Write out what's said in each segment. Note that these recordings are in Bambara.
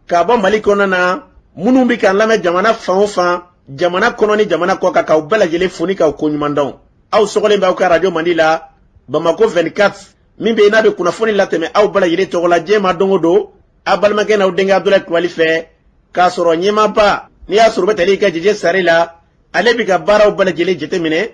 K'a bɔ Mali kɔnɔna na, minnu bɛ k'an lamɛn jamana fan o fan, jamana kɔnɔ ni jamana kɔ kan, k'aw bɛɛ lajɛlen fo ni k'aw koɲuman dɔn. Aw sɔgɔlen bɛ aw ka radio Mandi la, Bamako 24, min bɛ yen n'a bɛ kunnafoni latɛmɛ aw bɛɛ lajɛlen tɔgɔ la diɲɛ ma don o don, aw balimakɛ n'aw denkɛ Abudulayi Kulubali fɛ, k'a sɔrɔ ɲɛmaaba n'i y'a sɔrɔ u bɛ tali kɛ Jeje Sare la, ale bɛ ka baaraw bɛɛ lajɛlen jateminɛ,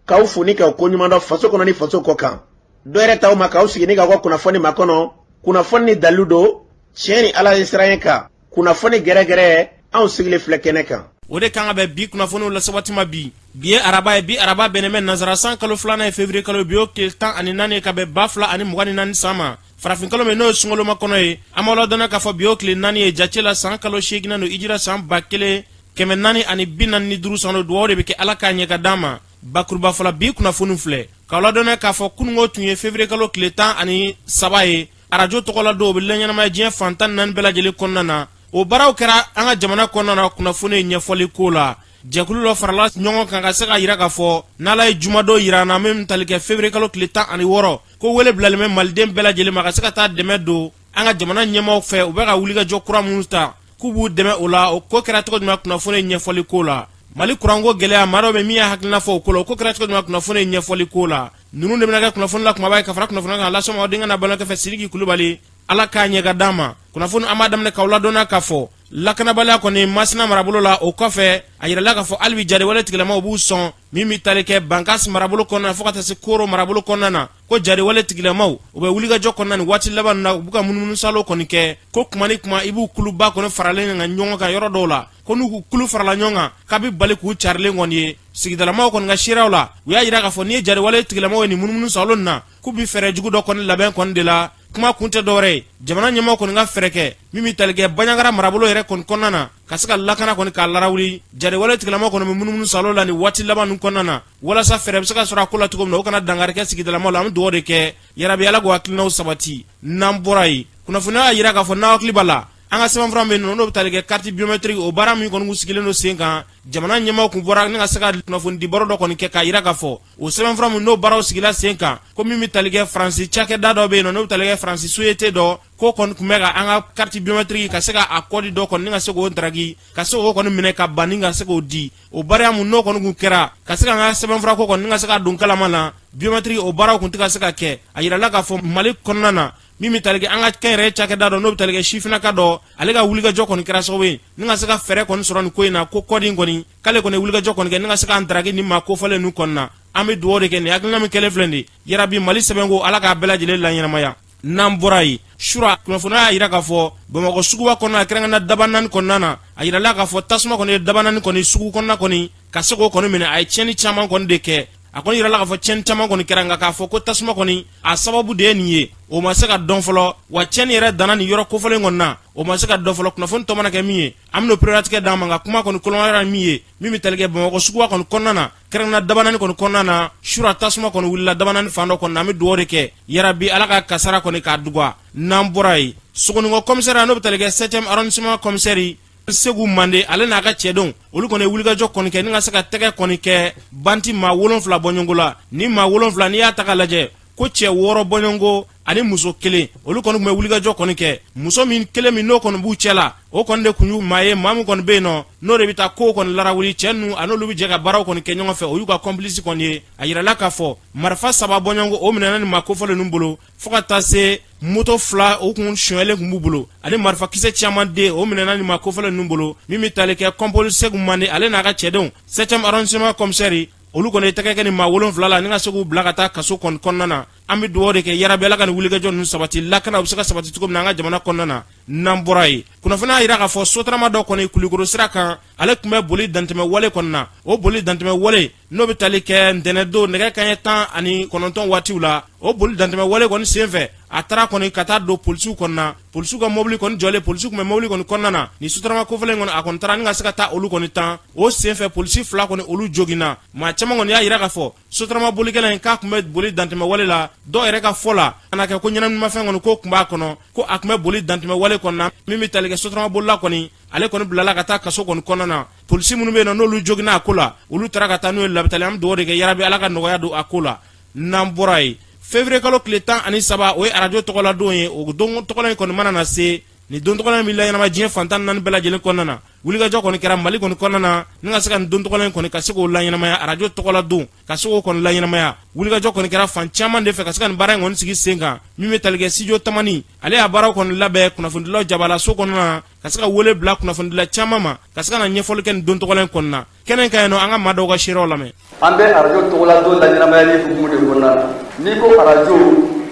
k'aw fo ni k'aw koɲuman dɔn faso kɔnɔ ni faso kɔ kan. Dɔ yɛrɛ t'aw ma k'aw sigi ni k'aw ka kunnafoni makɔnɔ, kunnafoni ni dalilu don, tiɲɛ ni Ala ye siran kan, kunnafoni gɛrɛgɛrɛ, anw sigilen filɛ kɛnɛ kan. O de kan ka bɛn bi kunnafoniw lase waati ma bi. Bi ye araba ye, bi araba bɛnnen bɛ nansara san kalo filanan ye, février kalo, bi y'o tile 14 ye ka bɛn 2024 san ma, farafin kalo min n'o ye sunkaloma kɔnɔ ye. An b'aw ladɔnniya k'a fɔ bi y'o tile 4 ye jate la, san kalo seeginnan don, hijira san 1445 san don. Dugawu de bɛ kɛ, Ala k'a ɲɛ ka d'an ma. Bakuruba fɔlɔ, bi kunnafoniw filɛ k'aw ladɔnniya k'a fɔ kununko tun ye février kalo tile 13 ye, arajo tɔgɔla don, o bɛ laɲɛnamaya diɲɛ fan 14 bɛɛ lajɛlen kɔnɔna na. O baaraw kɛra an ka jamana kɔnɔna na. Kunnafoni ɲɛfɔli ko la, jɛkulu dɔ farala ɲɔgɔn kan ka se ka yira k'a fɔ n'Ala ye jumadon yira an na min tali kɛ février kalo tile 16, ko wele bilalen bɛ maliden bɛɛ lajɛlen ma ka se ka taa dɛmɛ don an ka jamana ɲɛmaaw fɛ, u bɛ ka wulikajɔ kura minnu ta, k'u b'u dɛmɛ o la. O ko kɛra cogo jumɛn? Kunnafoni ɲɛfɔli ko la, Mali kuranko gɛlɛya, maa dɔ bɛ min y'a hakilina fɔ o ko la, o ko kɛra cogo jumɛn? Kunnafoni ɲɛfɔli ko la, ninnu de bɛna kɛ kunnafoni la kumaba ye ka fara kunnafoni kan lasɔn aw denkɛ n'a balimakɛ fɛ, Sidiki Kulubali. Ala k'a ɲɛ ka d'an ma. Kunnafoni, an b'a daminɛ k'aw ladɔnniya k'a fɔ lakanabaliya kɔni Masina marabolo la. O kɔfɛ, a yirala k'a fɔ hali bi jariwale tigilamaw b'u sɔn min bɛ tali kɛ Bankasi marabolo kɔnɔna na fo ka taa se Koro marabolo kɔnɔna na, ko jariwale tigilamaw u bɛ wulikajɔ kɔnɔna ni waati laban na, u b'u ka munumunusalo kɔni kɛ, ko kuma ni kuma i b'u kuluba kɔni faralen ka ɲɔgɔn kan yɔrɔ dɔw la, ko n'u k'u kulu farala ɲɔgɔn kan, k'a bɛ bali k'u carilen kɔni ye. Sigidalamaw kɔni ka seereyaw la, u y'a yira k'a fɔ n'i ye jariwale tigilamaw ye nin munumunusalo nin na, k'u bɛ fɛɛrɛ jugu dɔ kɔni labɛn kɔni de la. Kuma kun tɛ dɔwɛrɛ ye, jamana ɲɛmaaw kɔni ka fɛɛrɛ kɛ min bɛ tali kɛ Banjagara marabolo yɛrɛ kɔni kɔnɔna na, ka se ka lakana kɔni k'a larawuli. Jariwale tigilamaw kɔni bɛ munumunu salo la nin waati laban ninnu kɔnɔna na, walasa fɛɛrɛ bɛ se ka sɔrɔ a ko la cogo min na, o kana dankari kɛ sigidalamaw la. An bɛ dugawu de kɛ, yarabi Ala k'u hakilinaw sabati. N'an bɔra yen, kunnafoniya y'a jira k'a fɔ n'aw hakili b'a la, an ka sɛbɛnfura min n'o bɛ tali kɛ carte biométrique, o baara min kɔni kun sigilen don sen kan, jamana ɲɛmaaw kun bɔra ni ka se ka kunnafonidi baro dɔ kɔni kɛ k'a jira k'a fɔ o sɛbɛnfura min n'o baaraw sigila sen kan, ko min bɛ tali kɛ Faransi cakɛda dɔ bɛ yen nɔ, n'o bɛ tali kɛ Faransi société dɔ, k'o kɔni tun bɛ ka an ka carte biométrique ka se ka a code dɔ kɔni ni ka se k'o daraki, ka se k'o kɔni minɛ ka ban ni ka se k'o di. O baara mun n'o kɔni kun kɛra ka se ka an ka sɛbɛnfura ko kɔni ni ka se ka don kalama na, biométrique o baaraw kun tɛ ka se ka kɛ. A yirala k'a fɔ Mali kɔnɔna na, min bɛ tali kɛ an ka kɛnyɛrɛye cakɛda dɔ, n'o bɛ tali kɛ sifinnaka dɔ, ale ka wulikajɔ kɔni kɛra sababu ye ni ka se ka fɛɛrɛ kɔni sɔrɔ nin ko in na, ko code in kɔni k'ale kɔni wulikajɔ kɔni kɛ ni ka se k'an daraki nin maa kofɔlen ninnu kɔni na. An bɛ dugawu de kɛ nin hakilina min kɛlen filɛ nin ye, yarabi Mali sɛbɛnko, Ala k'a bɛɛ lajɛlen laɲɛnamaya. N'an bɔra yen, sura kunnafoniya y'a jira k'a fɔ Bamakɔ suguba kɔnɔna, kɛrɛnkɛrɛnnenya Dabanani kɔnɔna na, a yirala k'a fɔ tasuma kɔni ye Dabanani kɔni sugu kɔnɔna kɔni ka se k'o kɔni minɛ, a ye tiɲɛni caman kɔni de kɛ. A kɔni yirala k'a fɔ tiɲɛni caman kɔni kɛra, nka k'a fɔ ko tasuma kɔni a sababu de ye nin ye, o ma se ka dɔn fɔlɔ. Wa tiɲɛni yɛrɛ danna nin yɔrɔ kofɔlen kɔni na, o ma se ka dɔn fɔlɔ. Kunnafoni tɔ mana kɛ min ye, an bɛn'o pereperelatigɛ d'an ma. Nka kuma kɔni kolonmayɔrɔ ye min ye, min bɛ tali kɛ Bamakɔ suguba kɔni kɔnɔna na, kɛrɛnkɛrɛnnenya Dabanani kɔni kɔnɔna na, sura tasuma kɔni wulila Dabanani fan dɔ kɔni na. An bɛ dugawu de kɛ, yarabi Ala ka kasara kɔni k'a duga. N'an bɔra yen, Sogonikɔ commissaire, n'o bɛ tali kɛ 7e arrondissement commissaire Segu Mande, ale n'a ka cɛdenw, olu kɔni ye wulikajɔ kɔni kɛ ni ka se ka tɛgɛ kɔni kɛ banti maa 7 bɔɲɔgɔnko la. Ni maa 7, n'i y'a ta k'a lajɛ, ko cɛ 6 bɔɲɔgɔnko ani muso kelen, olu kɔni tun bɛ wulikajɔ kɔni kɛ. Muso min kelen min n'o kɔni b'u cɛ la, o kɔni de tun y'u maa ye, maa min kɔni bɛ yen nɔ, n'o de bɛ taa kow kɔni larawuli. Cɛ ninnu a n'olu bɛ jɛ ka baaraw kɔni kɛ ɲɔgɔn fɛ, o y'u ka complice kɔni ye. A yirala k'a fɔ marifa 3 bɔɲɔgɔnko, o minɛna nin maa kofɔlen ninnu bolo, fo ka taa se moto 2, o kun sonyɛlen tun b'u bolo, ani marifakisɛ caman de, o minɛna nin maa kofɔlen ninnu bolo. Min bɛ tali kɛ kɔnpoli Segu Mande, ale n'a ka cɛdenw, 7e arrondissement commissaire, olu kɔni ye tɛgɛ kɛ nin maa 7 la ni ka se k'u bila ka taa kaso kɔni kɔnɔna na. An bɛ dugawu de kɛ, yarabi Ala ka nin wulikajɔ ninnu sabati, lakana u bɛ se ka sabati cogo min na an ka jamana kɔnɔna na. N'an bɔra yen, kunnafoni y'a jira k'a fɔ sotarama dɔ kɔni Kulukoro sira kan, ale tun bɛ boli dantɛmɛ wale kɔni na. O boli dantɛmɛ wale n'o bɛ tali kɛ ntɛnɛndon nɛgɛ kanɲɛ 19 waatiw la, o boli dantɛmɛ wale kɔni senfɛ, a taara kɔni ka taa don polisiw kɔni na. Polisiw ka mobili kɔni jɔlen, polisiw tun bɛ mobili kɔni kɔnɔna na, ni sotarama kofɔlen kɔni, a kɔni taara ni ka se ka taa olu kɔni tan. O senfɛ, polisi 2 kɔni, olu joginna. Maa caman kɔni y'a jira k'a fɔ sotarama bolikɛla in k'a tun bɛ boli dantɛmɛ wale la. Dɔw yɛrɛ ka fɔ la, a na kɛ ko ɲɛnaminimafɛn kɔni ko tun b'a kɔnɔ, ko a tun bɛ boli dantɛmɛ wale kɔni na. Min bɛ tali kɛ sotarama bolila kɔni, ale kɔni bilala ka taa kaso kɔni kɔnɔna na. Polisi minnu bɛ yen nɔ, n'olu joginna a ko la, olu taara ka taa n'u ye labitali. An bɛ dugawu de kɛ, yarabi Ala ka nɔgɔya don a ko la. N'an bɔra yen, février kalo tile 13, o ye arajo tɔgɔladon ye. O don tɔgɔla in kɔni mana na se, Nin don tɔgɔla in bɛ laɲɛnama diɲɛ fan 14 bɛɛ lajɛlen kɔnɔna na. Wulikajɔ kɔni kɛra Mali kɔni kɔnɔna na ni ka se ka nin don tɔgɔla in kɔni ka se k'o laɲɛnamaya, arajo tɔgɔla don ka se k'o kɔni laɲɛnamaya. Wulikajɔ kɔni kɛra fan caman de fɛ ka se ka nin baara in kɔni sigi sen kan. Min bɛ tali kɛ studio Tamani, ale y'a baaraw kɔni labɛn kunnafonidilaw jabalaso kɔnɔna na, ka se ka wele bila kunnafonidila caman ma ka se ka na ɲɛfɔli kɛ nin don tɔgɔla in kɔnɔna na. Kɛnɛ kan yen nɔ, an ka maa dɔw ka seerew lamɛn. An bɛ arajo tɔgɔladon laɲɛnamayali hukumu de kɔnɔna na. N'i ko arajo,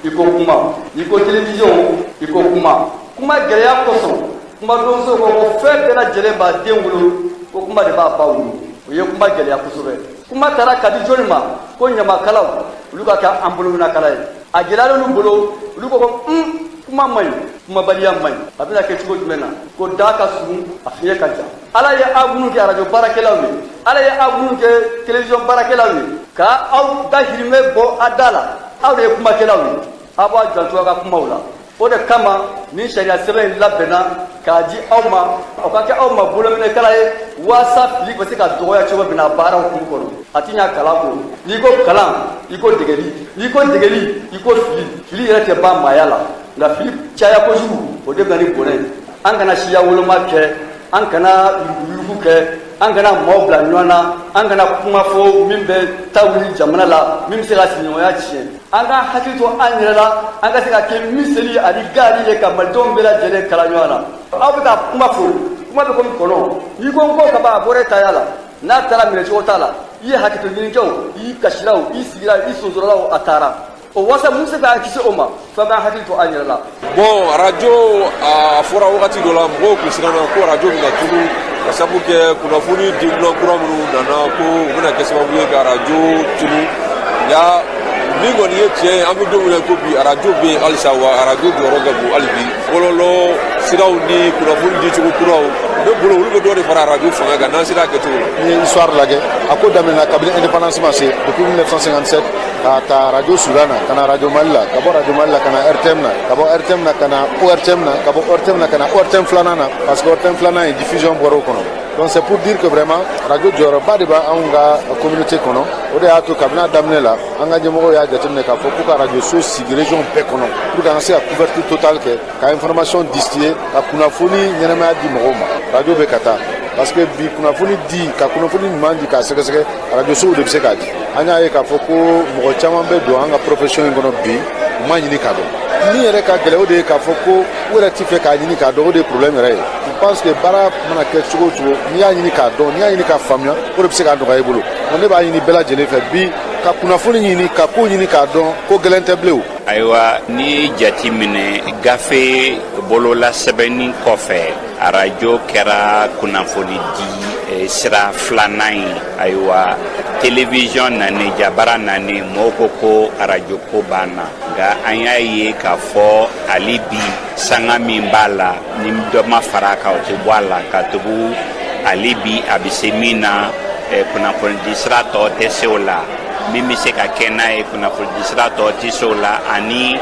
i ko kuma. N'i ko télévision, i ko kuma. Kuma gɛlɛya kosɔn, kumadonso ko ko fɛn bɛɛ lajɛlen b'a den wolo, ko kuma de b'a ba wolo. O ye kuma gɛlɛya kosɛbɛ. Kuma taara ka di jɔni ma? Ko ɲamakalaw, olu ka kɛ an bolominakala ye. A gɛlɛyalen olu bolo, olu ko ko un kuma man ɲi, kumabaliya man ɲi. A bɛna kɛ cogo jumɛn na? Ko da ka surun, a fiɲɛ ka jan. Ala ye aw minnu kɛ arajo baarakɛlaw ye, Ala ye aw minnu kɛ télévision baarakɛlaw ye, ka aw dahirimɛ bɔ a da la, aw de ye kumakɛlaw ye. Aw b'a janto aw ka kumaw la. O de kama ni sariya sɛbɛn in labɛnna k'a di aw ma, o ka kɛ aw ma bolominɛkala ye, waasa fili bɛ se ka dɔgɔya cogo min na baaraw kun kɔnɔ. A ti ɲa kalan kɔ. N'i ko kalan, i ko degeli. N'i ko degeli, i ko fili. Fili yɛrɛ tɛ ban maaya la, nka fili caya kojugu, o de bɛ na ni bɔnɛ ye. An kana siya woloma kɛ, an kana yuruguyurugu kɛ, an kana maaw bila ɲɔgɔn na, an kana kuma fɔ min bɛ ta wuli jamana la, min bɛ se ka sigiɲɔgɔnya tiɲɛ. An ka hakili to an yɛrɛ la, an ka se ka kɛ miseli ani gaari ye ka malidenw bɛɛ lajɛlen kala ɲɔgɔn na. Aw bɛ ka kuma fɔ, kuma bɛ komi kɔnɔ. N'i ko n ko kaban, a bɔra e taya la. N'a taara, minɛcogo t'a la. I ye hakɛto ɲini kɛ o, i kasira o, i sigira, i sonsorala o, a taara. O wasa mun se k'an kisi o ma? F'an k'an hakili to an yɛrɛ la. Bon, arajo, a fɔra wagati dɔ la, mɔgɔw tun siranna ko arajo bɛna tunu ka sabu kɛ kunnafoni di kura minnu nana, ko u bɛna kɛ sababu ye ka arajo tunu. Nka min kɔni ye tiɲɛ ye, an bɛ don min na ko bi, arajo bɛ yen halisa, wa arajo jɔyɔrɔ ka bon hali bi. Bɔlɔlɔ siraw ni kunnafoni dicogo kuraw, ne bolo, olu bɛ dɔ de fara arajo fanga kan n'an sera a kɛcogo la. N'i ye histoire lajɛ, a ko daminɛna kabini indépendance ma se, depuis 1957, k'a ta radio Soudan na ka na radio Mali la, ka bɔ radio Mali la ka na RTM na, ka bɔ RTM na ka na ORTM na, ka bɔ ORTM na ka na ORTM filanan na, parce que ORTM filanan ye diffusion bɔra o kɔnɔ. Donc c'est pour dire que vraiment radio jɔyɔrɔba de b'anw ka communauté kɔnɔ. O de y'a to kabini a daminɛ la, an ka ɲɛmɔgɔw y'a jateminɛ k'a fɔ k'u ka radio so sigi région bɛɛ kɔnɔ pour que an ka se ka couverture totale kɛ, ka information distiller, ka kunnafoni ɲɛnamaya di mɔgɔw ma. Radio bɛ ka taa parce que bi kunnafoni di, ka kunnafoni ɲuman di, k'a sɛgɛsɛgɛ, radio sow de bɛ se k'a di. An y'a ye k'a fɔ ko mɔgɔ caman bɛ don an ka profession in kɔnɔ bi, u ma ɲini k'a dɔn. Min yɛrɛ ka gɛlɛn, o de ye k'a fɔ ko u yɛrɛ ti fɛ k'a ɲini k'a dɔn. O de ye problème yɛrɛ ye. Je pense que baara mana kɛ cogo o cogo, n'i y'a ɲini k'a dɔn, n'i y'a ɲini k'a faamuya, o de bɛ se k'a nɔgɔya i bolo. Ne b'a ɲini bɛɛ lajɛlen fɛ bi ka kunnafoni ɲini, ka ko ɲini k'a dɔn, ko gɛlɛn tɛ bilen o. Ayiwa, n'i ye jati minɛ, gafe bolola sɛbɛnni kɔfɛ, arajo kɛra kunnafoni di sira filanan ye. Ayiwa, télévision nani, jabara nani, mɔgɔw ko ko arajo ko banna. Nka an y'a ye k'a fɔ hali bi, sanga min b'a la, ni dɔ ma fara a kan, o tɛ bɔ a la, ka tugu hali bi a bɛ se min na, kunnafonidi sira tɔ tɛ se o la. Min bɛ se ka kɛ n'a ye, kunnafonidi sira tɔ tɛ se o la. Ani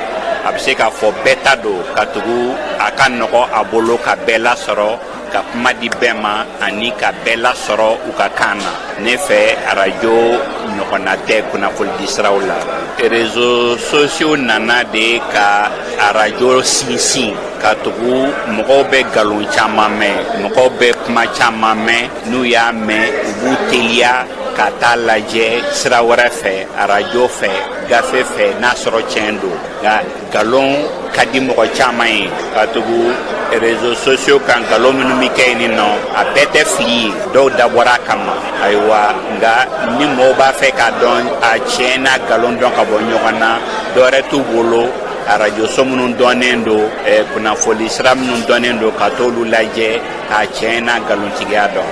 a bɛ se k'a fɔ bɛɛ ta don, ka tugu a ka nɔgɔ a bolo ka bɛɛ lasɔrɔ, ka kuma di bɛɛ ma, ani ka bɛɛ lasɔrɔ u ka kan na. Ne fɛ, arajo ɲɔgɔnna tɛ kunnafonidi siraw la. Réseaux sociaux nana de ka arajo sinsin, ka tugu mɔgɔw bɛ nkalon caman mɛn, mɔgɔw bɛ kuma caman mɛn. N'u y'a mɛn, u b'u teliya ka taa lajɛ sira wɛrɛ fɛ, arajo fɛ, gafe fɛ, n'a sɔrɔ tiɲɛ don. Nka nkalon ka di mɔgɔ caman ye, ka tugu réseaux sociaux kan, nkalon minnu bɛ kɛ yen nɔ, a bɛɛ tɛ fili ye, dɔw dabɔra a kama. Ayiwa, nka ni mɔgɔw b'a fɛ k'a dɔn, a tiɲɛ n'a nkalon dɔn ka bɔ ɲɔgɔn na, dɔwɛrɛ t'u bolo, arajoso minnu dɔnnen don, kunnafoni sira minnu dɔnnen don, ka t'olu lajɛ k'a tiɲɛ n'a nkalontigiya dɔn.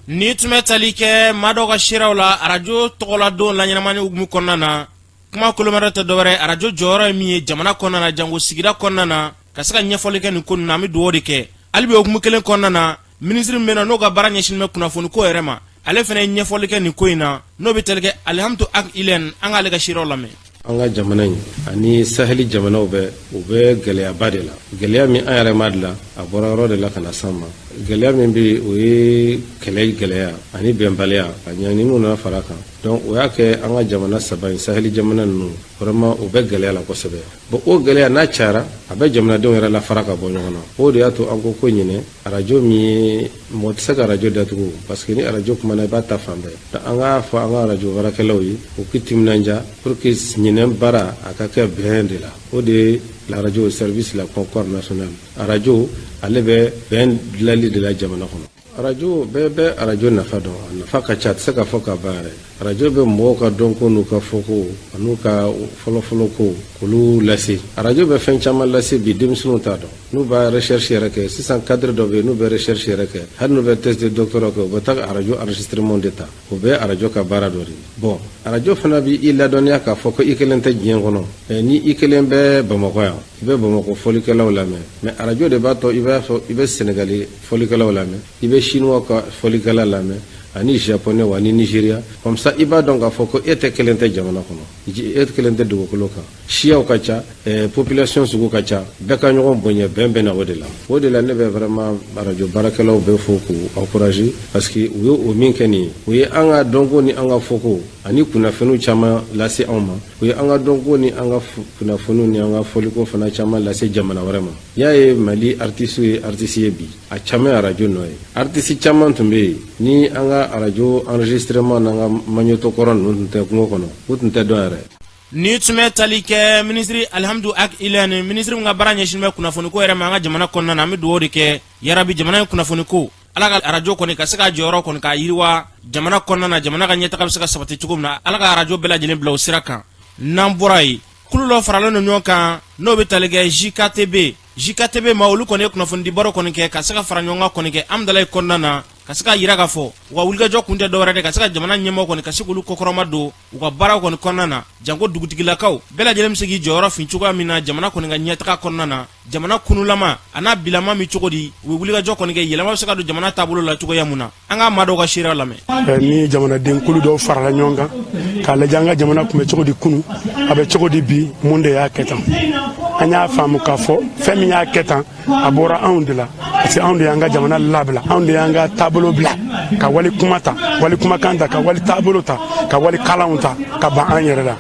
Ni tun bɛ tali kɛ maa dɔw ka seerew la arajo tɔgɔladon laɲɛnamani hukumu kɔnɔna na. Kuma kolomɛrɛ tɛ dɔwɛrɛ, arajo jɔyɔrɔ ye min ye jamana kɔnɔna na, jango sigida kɔnɔna na, ka se ka ɲɛfɔli kɛ nin ko ninnu na. An bɛ dugawu de kɛ hali bi. Hukumu kelen kɔnɔna na, minisiri min bɛ na, n'o ka baara ɲɛsinnen bɛ kunnafoni ko yɛrɛ ma, ale fana ye ɲɛfɔli kɛ nin ko in na, n'o bɛ tali kɛ Alihamudu Ag Ilɛn. An k'ale ka seerew lamɛn. An ka jamana in ani Saheli jamanaw bɛɛ, u bɛ gɛlɛyaba de la, gɛlɛya min an yɛrɛ ma dilan, a bɔra yɔrɔ de la ka na s'an ma. Gɛlɛya min bɛ, o ye kɛlɛ gɛlɛya ani bɛnbaliya, a ɲaniniw nana fara kan. Donc o y'a kɛ an ka jamana saba in, Saheli jamana ninnu, vraiment u bɛ gɛlɛya la kosɛbɛ. Bon, o gɛlɛya n'a cayara, A bɛ jamanadenw yɛrɛ lafara ka bɔ ɲɔgɔn na. O de y'a to an ko ko ɲinɛ arajo min ye, mɔgɔ tɛ se ka arajo datugu, parce que ni arajo kumana, i b'a ta fan bɛɛ. An k'a fɔ an ka arajo baarakɛlaw ye, u k'i timinanja pour que ɲinɛ baara a ka kɛ bɛn de la. O de ye la radio au service la concorde nationale. Arajo ale bɛ bɛn dilanli de la jamana kɔnɔ. Arajo, bɛɛ bɛ arajo nafa dɔn. A nafa ka ca, a tɛ se ka fɔ ka ban yɛrɛ. Arajo bɛ mɔgɔw ka dɔnko n'u ka fɔko an'u ka fɔlɔfɔlɔ ko k'olu lase. Arajo bɛ fɛn caman lase. Bi denmisɛnninw t'a dɔn, n'u b'a recherche yɛrɛ kɛ sisan, cadre dɔ bɛ yen, n'u bɛ recherche yɛrɛ kɛ, hali n'u bɛ thèse de doctorat kɛ, u bɛ taa arajo enregistrement de ta. O bɛɛ arajo ka baara dɔ de ye. Bon, arajo fana bɛ i ladɔnniya k'a fɔ ko i kelen tɛ diɲɛ kɔnɔ. Ni i kelen bɛ Bamakɔ yan, i bɛ Bamakɔ fɔlikɛlaw lamɛn, mais arajo de b'a to i b'a fɔ i bɛ Senegali fɔlikɛlaw lamɛn, i bɛ Chinois ka fɔlikɛla lamɛn, ani Japonais wa ani Nigeria. Comme ça i b'a dɔn k'a fɔ ko e tɛ kelen tɛ jamana kɔnɔ, e kelen tɛ dugukolo kan. Siyaw ka ca, population sugu ka ca, bɛɛ ka ɲɔgɔn bonya, bɛn bɛ na o de la. O de la ne bɛ vraiment arajo baarakɛlaw bɛɛ fo k'u encourager, parce que u ye o min kɛ nin ye, o ye an ka dɔnko ni an ka fɔko ani kunnafoniw caman lase anw ma. O ye an ka dɔnko ni an ka kunnafoniw ni an ka fɔliko fana caman lase jamana wɛrɛ ma. N'i y'a ye Mali artiste ye artiste ye bi, a caman ye arajo nɔ ye. Artiste caman tun bɛ yen, ni an ka arajo enregistrement n'an ka magnéto kɔrɔ ninnu tun tɛ kungo kɔnɔ, u tun tɛ dɔn yɛrɛ. Ni tun bɛ tali kɛ minisiri Alihamdu Ag Ilani, minisiri min ka baara ɲɛsinnen bɛ kunnafoniko yɛrɛ ma an ka jamana kɔnɔna na. An bɛ dugawu de kɛ, yarabi, jamana in kunnafoniko, Ala ka arajo kɔni ka se ka jɔyɔrɔ kɔni k'a yiriwa jamana kɔnɔna na, jamana ka ɲɛtaga bɛ se ka sabati cogo min na. Ala ka arajo bɛɛ lajɛlen bila o sira kan. N'an bɔra yen, kulu dɔ faralen don ɲɔgɔn kan, n'o bɛ tali kɛ JKTB. JKTB ma, olu kɔni ye kunnafonidi baro kɔni kɛ, ka se ka fara ɲɔgɔn kan kɔni kɛ Amudalayi kɔnɔna na, ka se ka yira k'a fɔ u ka wulikajɔ kun tɛ dɔwɛrɛ de, ka se ka jamana ɲɛmɔgɔ kɔni ka se k'olu kɔkɔrɔma don u ka baaraw kɔni kɔnɔna na, janko dugutigilakaw bɛɛ lajɛlen bɛ se k'i jɔyɔrɔ fin cogoya min na jamana kɔni ka ɲɛtaga kɔnɔna na. Jamana kunulama a n'a bilama min cogo di, u bɛ wulikajɔ kɔni kɛ, yɛlɛma bɛ se ka don jamana taabolo la cogoya mun na. An ka maa dɔw ka seereya lamɛn. Ni jamanaden kulu dɔw farala ɲɔgɔn kan k'a lajɛ an ka jamana tun bɛ cogo di kunu, a bɛ cogo di bi, mun de y'a kɛ tan? An y'a faamu k'a fɔ fɛn min y'a kɛ tan, a bɔra anw de la, parce que anw de y'an ka jamana labila, anw de y'an ka taabolo bila, ka wali kuma ta, wali kumakan ta, ka wali taabolo ta, ka wali kalanw ta, ka ban an yɛrɛ la.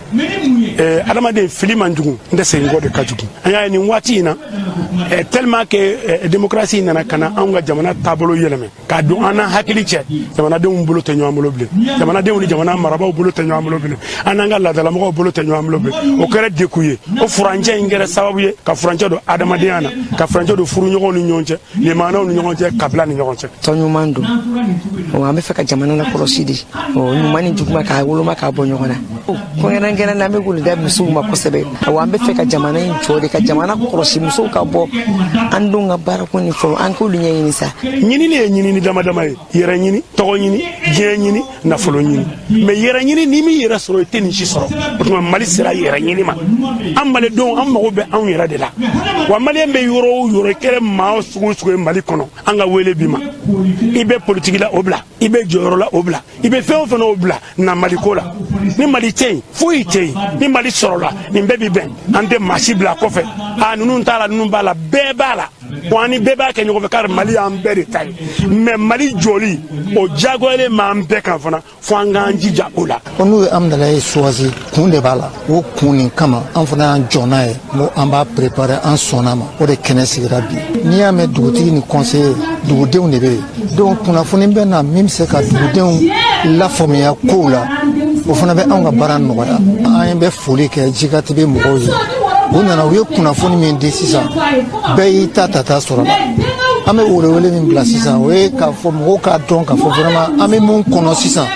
Adamaden fili man jugu, n tɛ segin kɔ de ka jugu. An y'a ye nin waati in na, tellement que démocratie nana ka na anw ka jamana taabolo yɛlɛmɛ k'a don an n'an hakili cɛ, jamanadenw bolo tɛ ɲɔgɔn bolo bilen, jamanadenw ni jamana marabaaw bolo tɛ ɲɔgɔn bolo bilen, an n'an ka laadalamɔgɔw bolo tɛ ɲɔgɔn bolo bilen. O kɛra degun ye. O furancɛ in kɛra sababu ye ka furancɛ don adamadenya na, ka furancɛ don furuɲɔgɔnw ni ɲɔgɔn cɛ, limanaw ni ɲɔgɔn cɛ, kabila ni ɲɔgɔn cɛ. Tɔn ɲuman don. An bɛ fɛ ka jamana lakɔlɔsi de, ɲuman ni juguman k'a woloma k'a bɔ ɲɔgɔn na. Kɛrɛnkɛrɛn na, an bɛ wele da musow ma kosɛbɛ. An bɛ fɛ ka jamana in jɔ de, ka jamana kɔlɔsi, musow ka bɔ an denw ka baarako ni fɛnw, an k'olu ɲɛɲini sa. Ɲinini ye ɲinini dama dama ye: yɛrɛ ɲini, tɔgɔ ɲini, diɲɛ ɲini, nafolo ɲini. Mais yɛrɛ ɲini, n'i m'i yɛrɛ sɔrɔ, i tɛ nin si sɔrɔ. O tuma Mali sera yɛrɛ ɲini ma. An malidenw, an mago bɛ anw yɛrɛ de la. Wa Maliyɛn bɛ yɔrɔ o yɔrɔ, i kɛra maa o sugu o sugu ye Mali kɔnɔ, an ka wele b'i ma. I bɛ politiki la, o bila. I bɛ jɔyɔrɔ la, o bila. I bɛ fɛn o fɛn, o bila na Maliko la. Ni Mali tɛ yen, foyi tɛ yen. Ni Mali sɔrɔla, nin bɛɛ bi bɛn. An tɛ maa si bila kɔfɛ. A ninnu t'a la, ninnu b'a la, bɛɛ b'a la. Wa an ni bɛɛ b'a kɛ ɲɔgɔn fɛ, car Mali y'an bɛɛ de ta ye. Mais Mali jɔli, o diyagoyalen b'an bɛɛ kan fana, fo an k'an jija o la. Ko n'u ye Amudalayi choisi, kun de b'a la. O kun nin kama, an fana y'an jɔ n'a ye ko an b'a préparer, an sɔnna ma. O de kɛnɛ sigira bi. N'i y'a mɛn dugutigi ni conseiller, dugudenw de bɛ yen. Donc kunnafoni bɛ na min bɛ se ka dugudenw lafaamuya kow la, o fana bɛ anw ka baara nɔgɔya. An bɛ foli kɛ JKTB mɔgɔw ye. U nana, u ye kunnafoni min di sisan, bɛɛ y'i ta ta sɔrɔ la. An bɛ welewele min bila sisan, o ye k'a fɔ mɔgɔw k'a dɔn k'a fɔ vraiment an bɛ mun kɔnɔ sisan,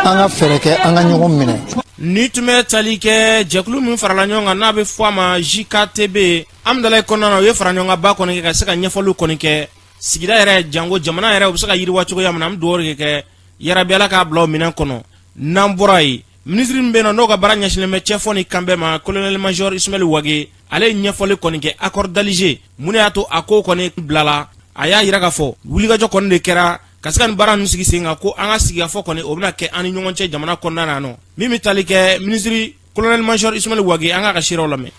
an ka fɛɛrɛ kɛ an ka ɲɔgɔn minɛ. Ni tun bɛ tali kɛ jɛkulu min farala ɲɔgɔn kan, n'a bɛ fɔ a ma JKTB, Amudalayi kɔnɔna na, u ye fara ɲɔgɔn kan ba kɔni kɛ ka se ka ɲɛfɔliw kɔni kɛ sigida yɛrɛ, janko jamana yɛrɛ, u bɛ se ka yiriwa cogoya min na. An bɛ dugawu de kɛ, yarabi, Ala k'a bila o minɛn kɔnɔ. N'an bɔra yen, minisiri min bɛ yen nɔ, n'o ka baara ɲɛsinnen bɛ cɛfɔ ni kanbɛn ma, colonel major Ismaël Wagué, ale ye ɲɛfɔli kɔni kɛ accord d'Alger, mun de y'a to a ko kɔni bilala. A y'a yira k'a fɔ wulikajɔ kɔni de kɛra ka se ka nin baara ninnu sigi sen kan, ko an ka sigikafɔ kɔni, o bɛna kɛ an ni ɲɔgɔn cɛ jamana kɔnɔna na nɔ. Min bɛ tali kɛ minisiri colonel major Ismaël Wagué, an k'a ka seerew lamɛn.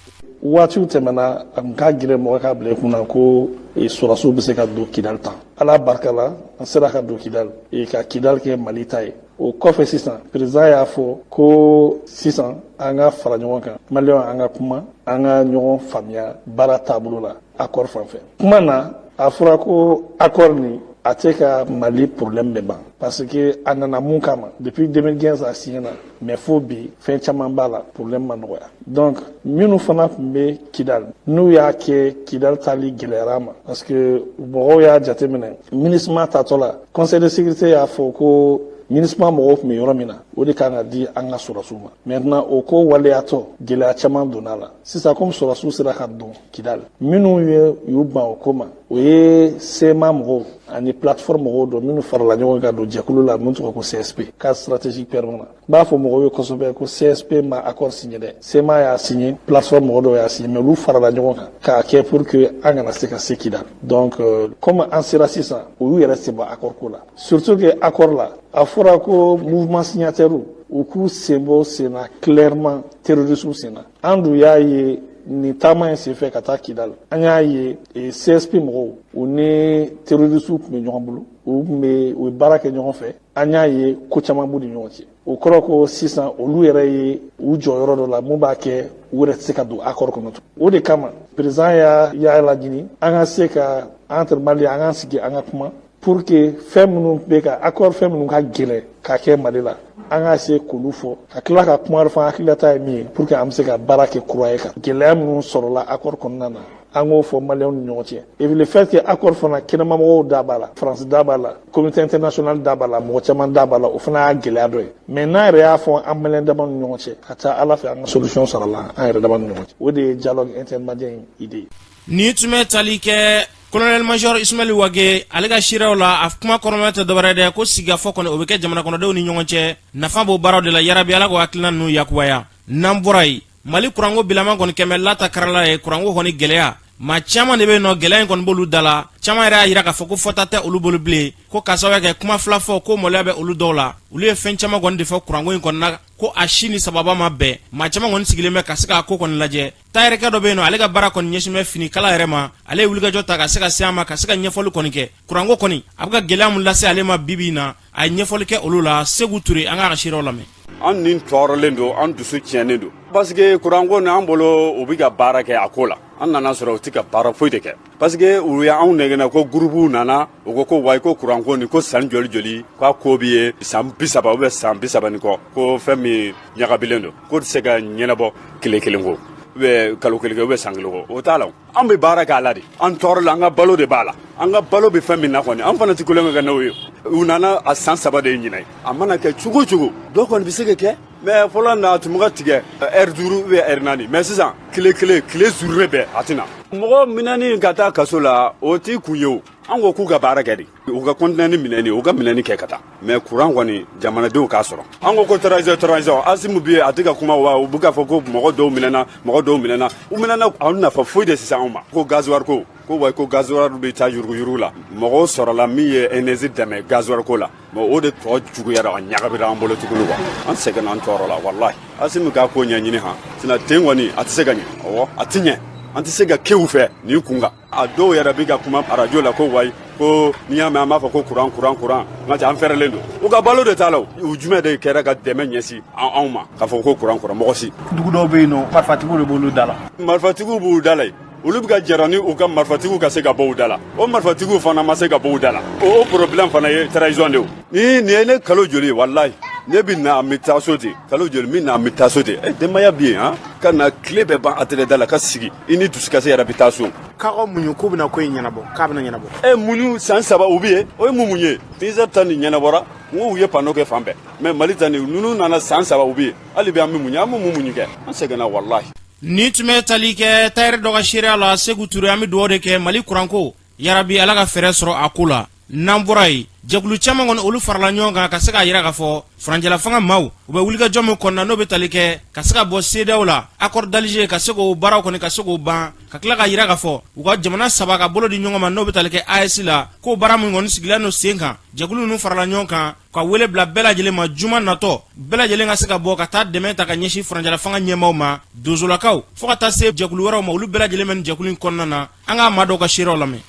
Waatiw tɛmɛna, a tun ka gɛlɛn mɔgɔ k'a bila i kunna ko sɔrɔdasiw bɛ se ka don Kidali tan. Ala barika la, an sera ka don Kidali, ka Kidali kɛ Mali ta ye. O kɔfɛ sisan, président y'a fɔ ko sisan an ka fara ɲɔgɔn kan, maliyɛnw, an ka kuma, an ka ɲɔgɔn faamuya baara taabolo la accord fan fɛ. Kuma na, a fɔra ko accord nin a tɛ ka Mali problème bɛɛ ban, parce que a nana mun kama, depuis 2015 a signé na, mais fo bi fɛn caman b'a la, problème ma nɔgɔya. Donc minnu fana tun bɛ Kidal, n'u y'a kɛ Kidal taali gɛlɛyara ma, parce que mɔgɔw y'a jateminɛ, MINUSMA tatɔ la, Conseil de sécurité y'a fɔ ko MINUSMA mɔgɔw tun bɛ yɔrɔ min na, o de kan ka di an ka sɔrɔsiw ma. Maintenant o ko waleyatɔ, gɛlɛya caman donna la. Sisan komi sɔrɔsiw sera ka don Kidal, minnu ye y'u ban o ko ma, o ye CMA mɔgɔw ani plateforme mɔgɔw dɔ minnu farala ɲɔgɔn kan don jɛkulu la min tɔgɔ ko CSP, cadre stratégique permanent. N b'a fɔ mɔgɔw ye kosɛbɛ ko CSP ma accord signé dɛ. CMA y'a signé, plateforme mɔgɔ dɔw y'a signé, mais olu farala ɲɔgɔn kan k'a kɛ pour que an kana se ka se Kidal. Donc comme an sera sisan, olu yɛrɛ sen bɔ accord ko la, surtout que accord la, a fɔra ko mouvement signataire u k'u sen bɔ sen na clairement terrorisme sen na. An dun y'a ye nin taama in senfɛ ka taa Kidal, an y'a ye CSP mɔgɔw, u ni terroristes tun bɛ ɲɔgɔn bolo, u tun bɛ u ye baara kɛ ɲɔgɔn fɛ. An y'a ye ko caman b'u ni ɲɔgɔn cɛ. O kɔrɔ ko sisan olu yɛrɛ ye u jɔ yɔrɔ dɔ la mun b'a kɛ u yɛrɛ tɛ se ka don accord kɔnɔ tun. O de kama président y'a laɲini an ka se ka entre Mali, an k'an sigi, an ka kuma pour que fɛn minnu bɛ ka accord, fɛn minnu ka gɛlɛn ka kɛ Mali la, an ka se k'olu fɔ, ka tila ka kuma fɔ an hakilinata ye min ye, pour que an bɛ se ka baara kɛ kura ye, ka gɛlɛya minnu sɔrɔla accord kɔnɔna na, an k'o fɔ maliyɛnw ni ɲɔgɔn cɛ. Et puis le fait que accord fana, kɛnɛmamɔgɔw da b'a la, France da b'a la, communauté internationale da b'a la, mɔgɔ caman da b'a la, o fana y'a gɛlɛya dɔ ye. Mais n'an yɛrɛ y'a fɔ an maliyɛn dama ni ɲɔgɔn cɛ, ka ca ala fɛ an ka solution sɔrɔ la an yɛrɛ dama ni ɲɔgɔn cɛ. O de ye dialogue intermalien idée ye. Nin tun bɛ tali kɛ colonel major Ismaël Wage ale ka seerew la. A kuma kɔrɔma tɛ dɔwɛrɛ dɛ, ko sigikafɔ kɔni, o bɛ kɛ jamana kɔnɔdenw ni ɲɔgɔn cɛ, nafa b'o baaraw de la. Yarabi, Ala k'o hakilina ninnu yakubaya. N'an bɔra yen, Mali kuranko bilama kɔni kɛmɛ lata karala ye. Kuranko kɔni gɛlɛya, maa caman de bɛ yen nɔ, gɛlɛya in kɔni b'olu da la. Caman yɛrɛ y'a yira k'a fɔ ko fɔta tɛ olu bolo bilen, ko k'a sababuya kɛ kuma fila fɔ, ko maloya bɛ olu dɔw la. Olu ye fɛn caman kɔni de fɔ kuranko in kɔni na, ko a si ni sababa ma bɛn. Maa caman kɔni sigilen bɛ ka se k'a ko kɔni lajɛ. Tayɛrɛkɛ dɔ bɛ yen nɔ, ale ka baara kɔni ɲɛsin bɛ finikala yɛrɛ ma. Ale ye wulikajɔ ta ka se ka se a ma, ka se ka ɲɛfɔli kɔni kɛ kuranko kɔni a bɛ ka gɛlɛya mun lase ale ma bi bi in na. A ye ɲɛfɔli kɛ olu la. Segu Ture, an k'a ka seerew lamɛn. An ni tɔɔrɔlen don, an dusu tiɲɛnen don, parce que kuranko ni an bolo, u bɛ ka baara kɛ a ko la. An nana sɔrɔ u tɛ ka baara foyi de kɛ, parce que u y'anw nɛgɛnna ko gurupuw nana, u ko ko wayi, ko kuranko ni ko san joli joli, k'a ko bɛ ye san 30 ou bien san 30 ni kɔ, ko fɛn min ɲagabilen don, k'o tɛ se ka ɲɛnabɔ tile kelen ko ou bien kalo kelen ou bien san kelen ko. O t'a la. An bɛ baara k'a la de, an tɔɔrɔ la, an ka balo de b'a la. An ka balo bɛ fɛn min na kɔni, an fana tɛ kulonkɛ kɛ n'o ye. U nana a san 3 de ye ɲinan ye. A mana kɛ cogo o cogo, dɔ kɔni bɛ se ka kɛ, mais fɔlɔ na a tun bɛ ka tigɛ heure 5 ou bien heure 4, mais sisan tile kelen, tile journée bɛɛ a tɛ na. Mɔgɔ minɛni ka taa kaso la, o t'i kun ye. O an ko k'u ka baara kɛ de, u ka continuer ni minɛni, u ka minɛni kɛ ka taa, mais courant kɔni, jamanadenw k'a sɔrɔ. An ko ko transition, transition, Asimi bi a tɛ ka kuma wa? U bɛ k'a fɔ ko mɔgɔ dɔw minɛna, mɔgɔ dɔw minɛna, u minɛna, aw nafa foyi de sisan anw ma. Ko gasoil ko, ko wa, ko gasoil bɛ taa yuruguyurugu la. Mɔgɔw sɔrɔla min ye énergie dɛmɛ gasoil ko la, mais o de tɔ juguyara, a ɲagamira an bolo tuguni quoi. An sɛgɛnna, an tɔɔrɔ la, walahi. Asimi k'a ko ɲɛɲini han, sinon ten kɔni a tɛ se ka ɲɛ. Awɔ, a tɛ ɲɛ, an tɛ se ka kɛ u fɛ nin kun kan. A dɔw yɛrɛ bɛ ka kuma arajo la ko wayi, ko n'i y'a mɛn an b'a fɔ ko kuran, kuran, kuran, nka cɛ an fɛrɛlen don, u ka balo de t'a la. U jumɛn de kɛra ka dɛmɛ ɲɛsin anw ma k'a fɔ ko kuran, kuran? Mɔgɔ si. Dugu dɔw bɛ yen nɔ, marifatigiw de b'olu da la. Marifatigiw b'u da la yen, olu bɛ ka jara ni u ka marifatigiw ka se ka bɔ u da la. O marifatigiw fana ma se ka bɔ u da la. O problème fana ye trahison de ye. Ni nin ye ne kalo joli ye, walahi, ne bɛ na, an bɛ taa so ten. Kalo joli min na, an bɛ taa so ten. Denbaya bɛ yen han, ka na tile bɛɛ ban atelier da la, ka sigi i ni dusukasi yɛrɛ bɛ taa so. K'aw ka muɲu, k'u bɛna ko in ɲɛnabɔ, k'a bɛna ɲɛnabɔ. Muɲu, san 3 u bɛ yen, o ye mun mun ye? Niger ta nin ɲɛnabɔra, n ko u ye panneau kɛ fan bɛɛ, mais Mali ta nin, ninnu nana san 3 u bɛ yen, hali bi an bɛ muɲu, an bɛ mun muɲu kɛ? An sɛgɛnna, walahi. Nin tun bɛ tali kɛ tayɛrɛ dɔ ka seereya la, Segu Ture. An bɛ dugawu de kɛ Mali kuranko, yarabi, Ala ka fɛɛrɛ sɔrɔ a ko la. N'an bɔra yen, jɛkulu caman kɔni, olu farala ɲɔgɔn kan ka se k'a yira k'a fɔ furancɛla fanga maaw, u bɛ wulikajɔ min kɔnɔna, n'o bɛ tali kɛ ka se ka bɔ CEDEAO la, accord d'Alger, ka se k'o baaraw kɔni ka se k'o ban, ka tila ka yira k'a fɔ u ka jamana saba ka bolo di ɲɔgɔn ma, n'o bɛ tali kɛ AES la, k'o baara min kɔni sigilen don sen kan. Jɛkulu ninnu farala ɲɔgɔn kan ka wele bila bɛɛ lajɛlen ma, juma natɔ, bɛɛ lajɛlen ka se ka bɔ ka taa dɛmɛ ta ka ɲɛsin furancɛla fanga ɲɛmaaw ma, donsolakaw, fo ka taa se jɛkulu wɛrɛw ma, olu bɛɛ lajɛlen bɛ nin jɛkulu in kɔnɔna na. An ka maa dɔw ka seerew lamɛn.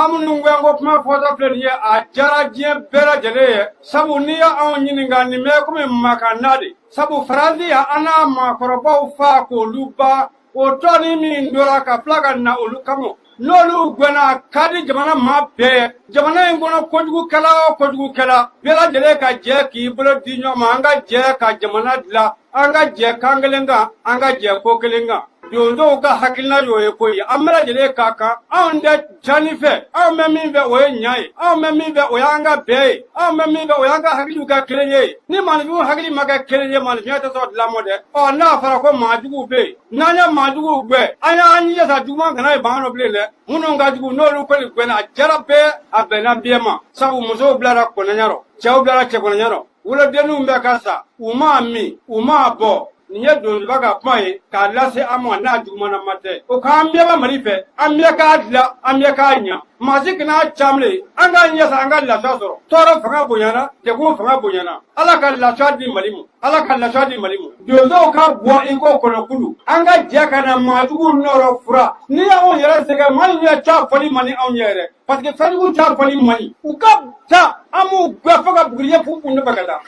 Maa minnu gɛnko kuma fɔtɔ filɛ nin ye, a diyara diɲɛ bɛɛ lajɛlen ye, sabu n'i y'anw ɲininka, nin bɛ komi makanna de, sabu Faransi y'an n'a maakɔrɔbaw faa k'olu ban. O tɔnin min tora ka tila ka na olu kama, n'olu gɛnna, a ka di jamana maa bɛɛ ye. Jamana in kɔnɔ, kojugukɛla o kojugukɛla, bɛɛ lajɛlen ka jɛ k'i bolo di ɲɔgɔn ma, an ka jɛ ka jamana dilan, an ka jɛ kan kelen kan, an ka jɛ ko kelen kan. Donsow ka hakilina y'o ye koyi. An bɛɛ lajɛlen ka kan, anw tɛ cani fɛ. Anw bɛ min fɛ, o ye ɲa ye. Anw bɛ min fɛ, o y'an ka bɛn ye. Anw bɛ min fɛ, o y'an ka hakiliw ka kelen ye. Ni maaninfinw hakili ma kɛ kelen ye, maaninfinya tɛ sɔrɔ dilan mɔ dɛ. Ɔ, n'a fɔra ko maajuguw bɛ yen, n'an ye maajuguw gɛn, an y'an jija sa, juguman kana ye ban nɔ bilen dɛ. Minnu ka jugu, n'olu kɔni gɛnna, a diyara bɛɛ, a bɛnna bɛɛ ma, sabu musow bilara kɔnɔɲa rɔ, cɛw bilara cɛkɔnɔɲa rɔ, wolodenninw bɛ ka sa, u m'a min, u m'a bɔ. Nin ye donsoba ka kuma ye k'a lase an ma, n'a jugumanama tɛ. O k'an bɛɛ bɛ Mali fɛ, an bɛɛ k'a dilan, an bɛɛ k'a ɲa, maa si kana caamule. An k'an ɲɛ sa, an ka lafiya sɔrɔ. Tɔɔrɔ fanga bonyana, degun fanga bonyana. Ala ka lafiya di Mali ma, Ala ka lafiya di Mali ma. Donsow ka bɔ i ko kɔnɔkulu, an ka jɛ ka na maajuguw nɔrɔ fura. N'i y'anw yɛrɛ sɛgɛn, maa in yɛrɛ ca fɔli man di anw ye yɛrɛ, parce que fɛnjugu ca fɔli man ɲi. U ka taa, an b'u gɛn fo ka bugurijɛ f'u kun fɛ ka taa.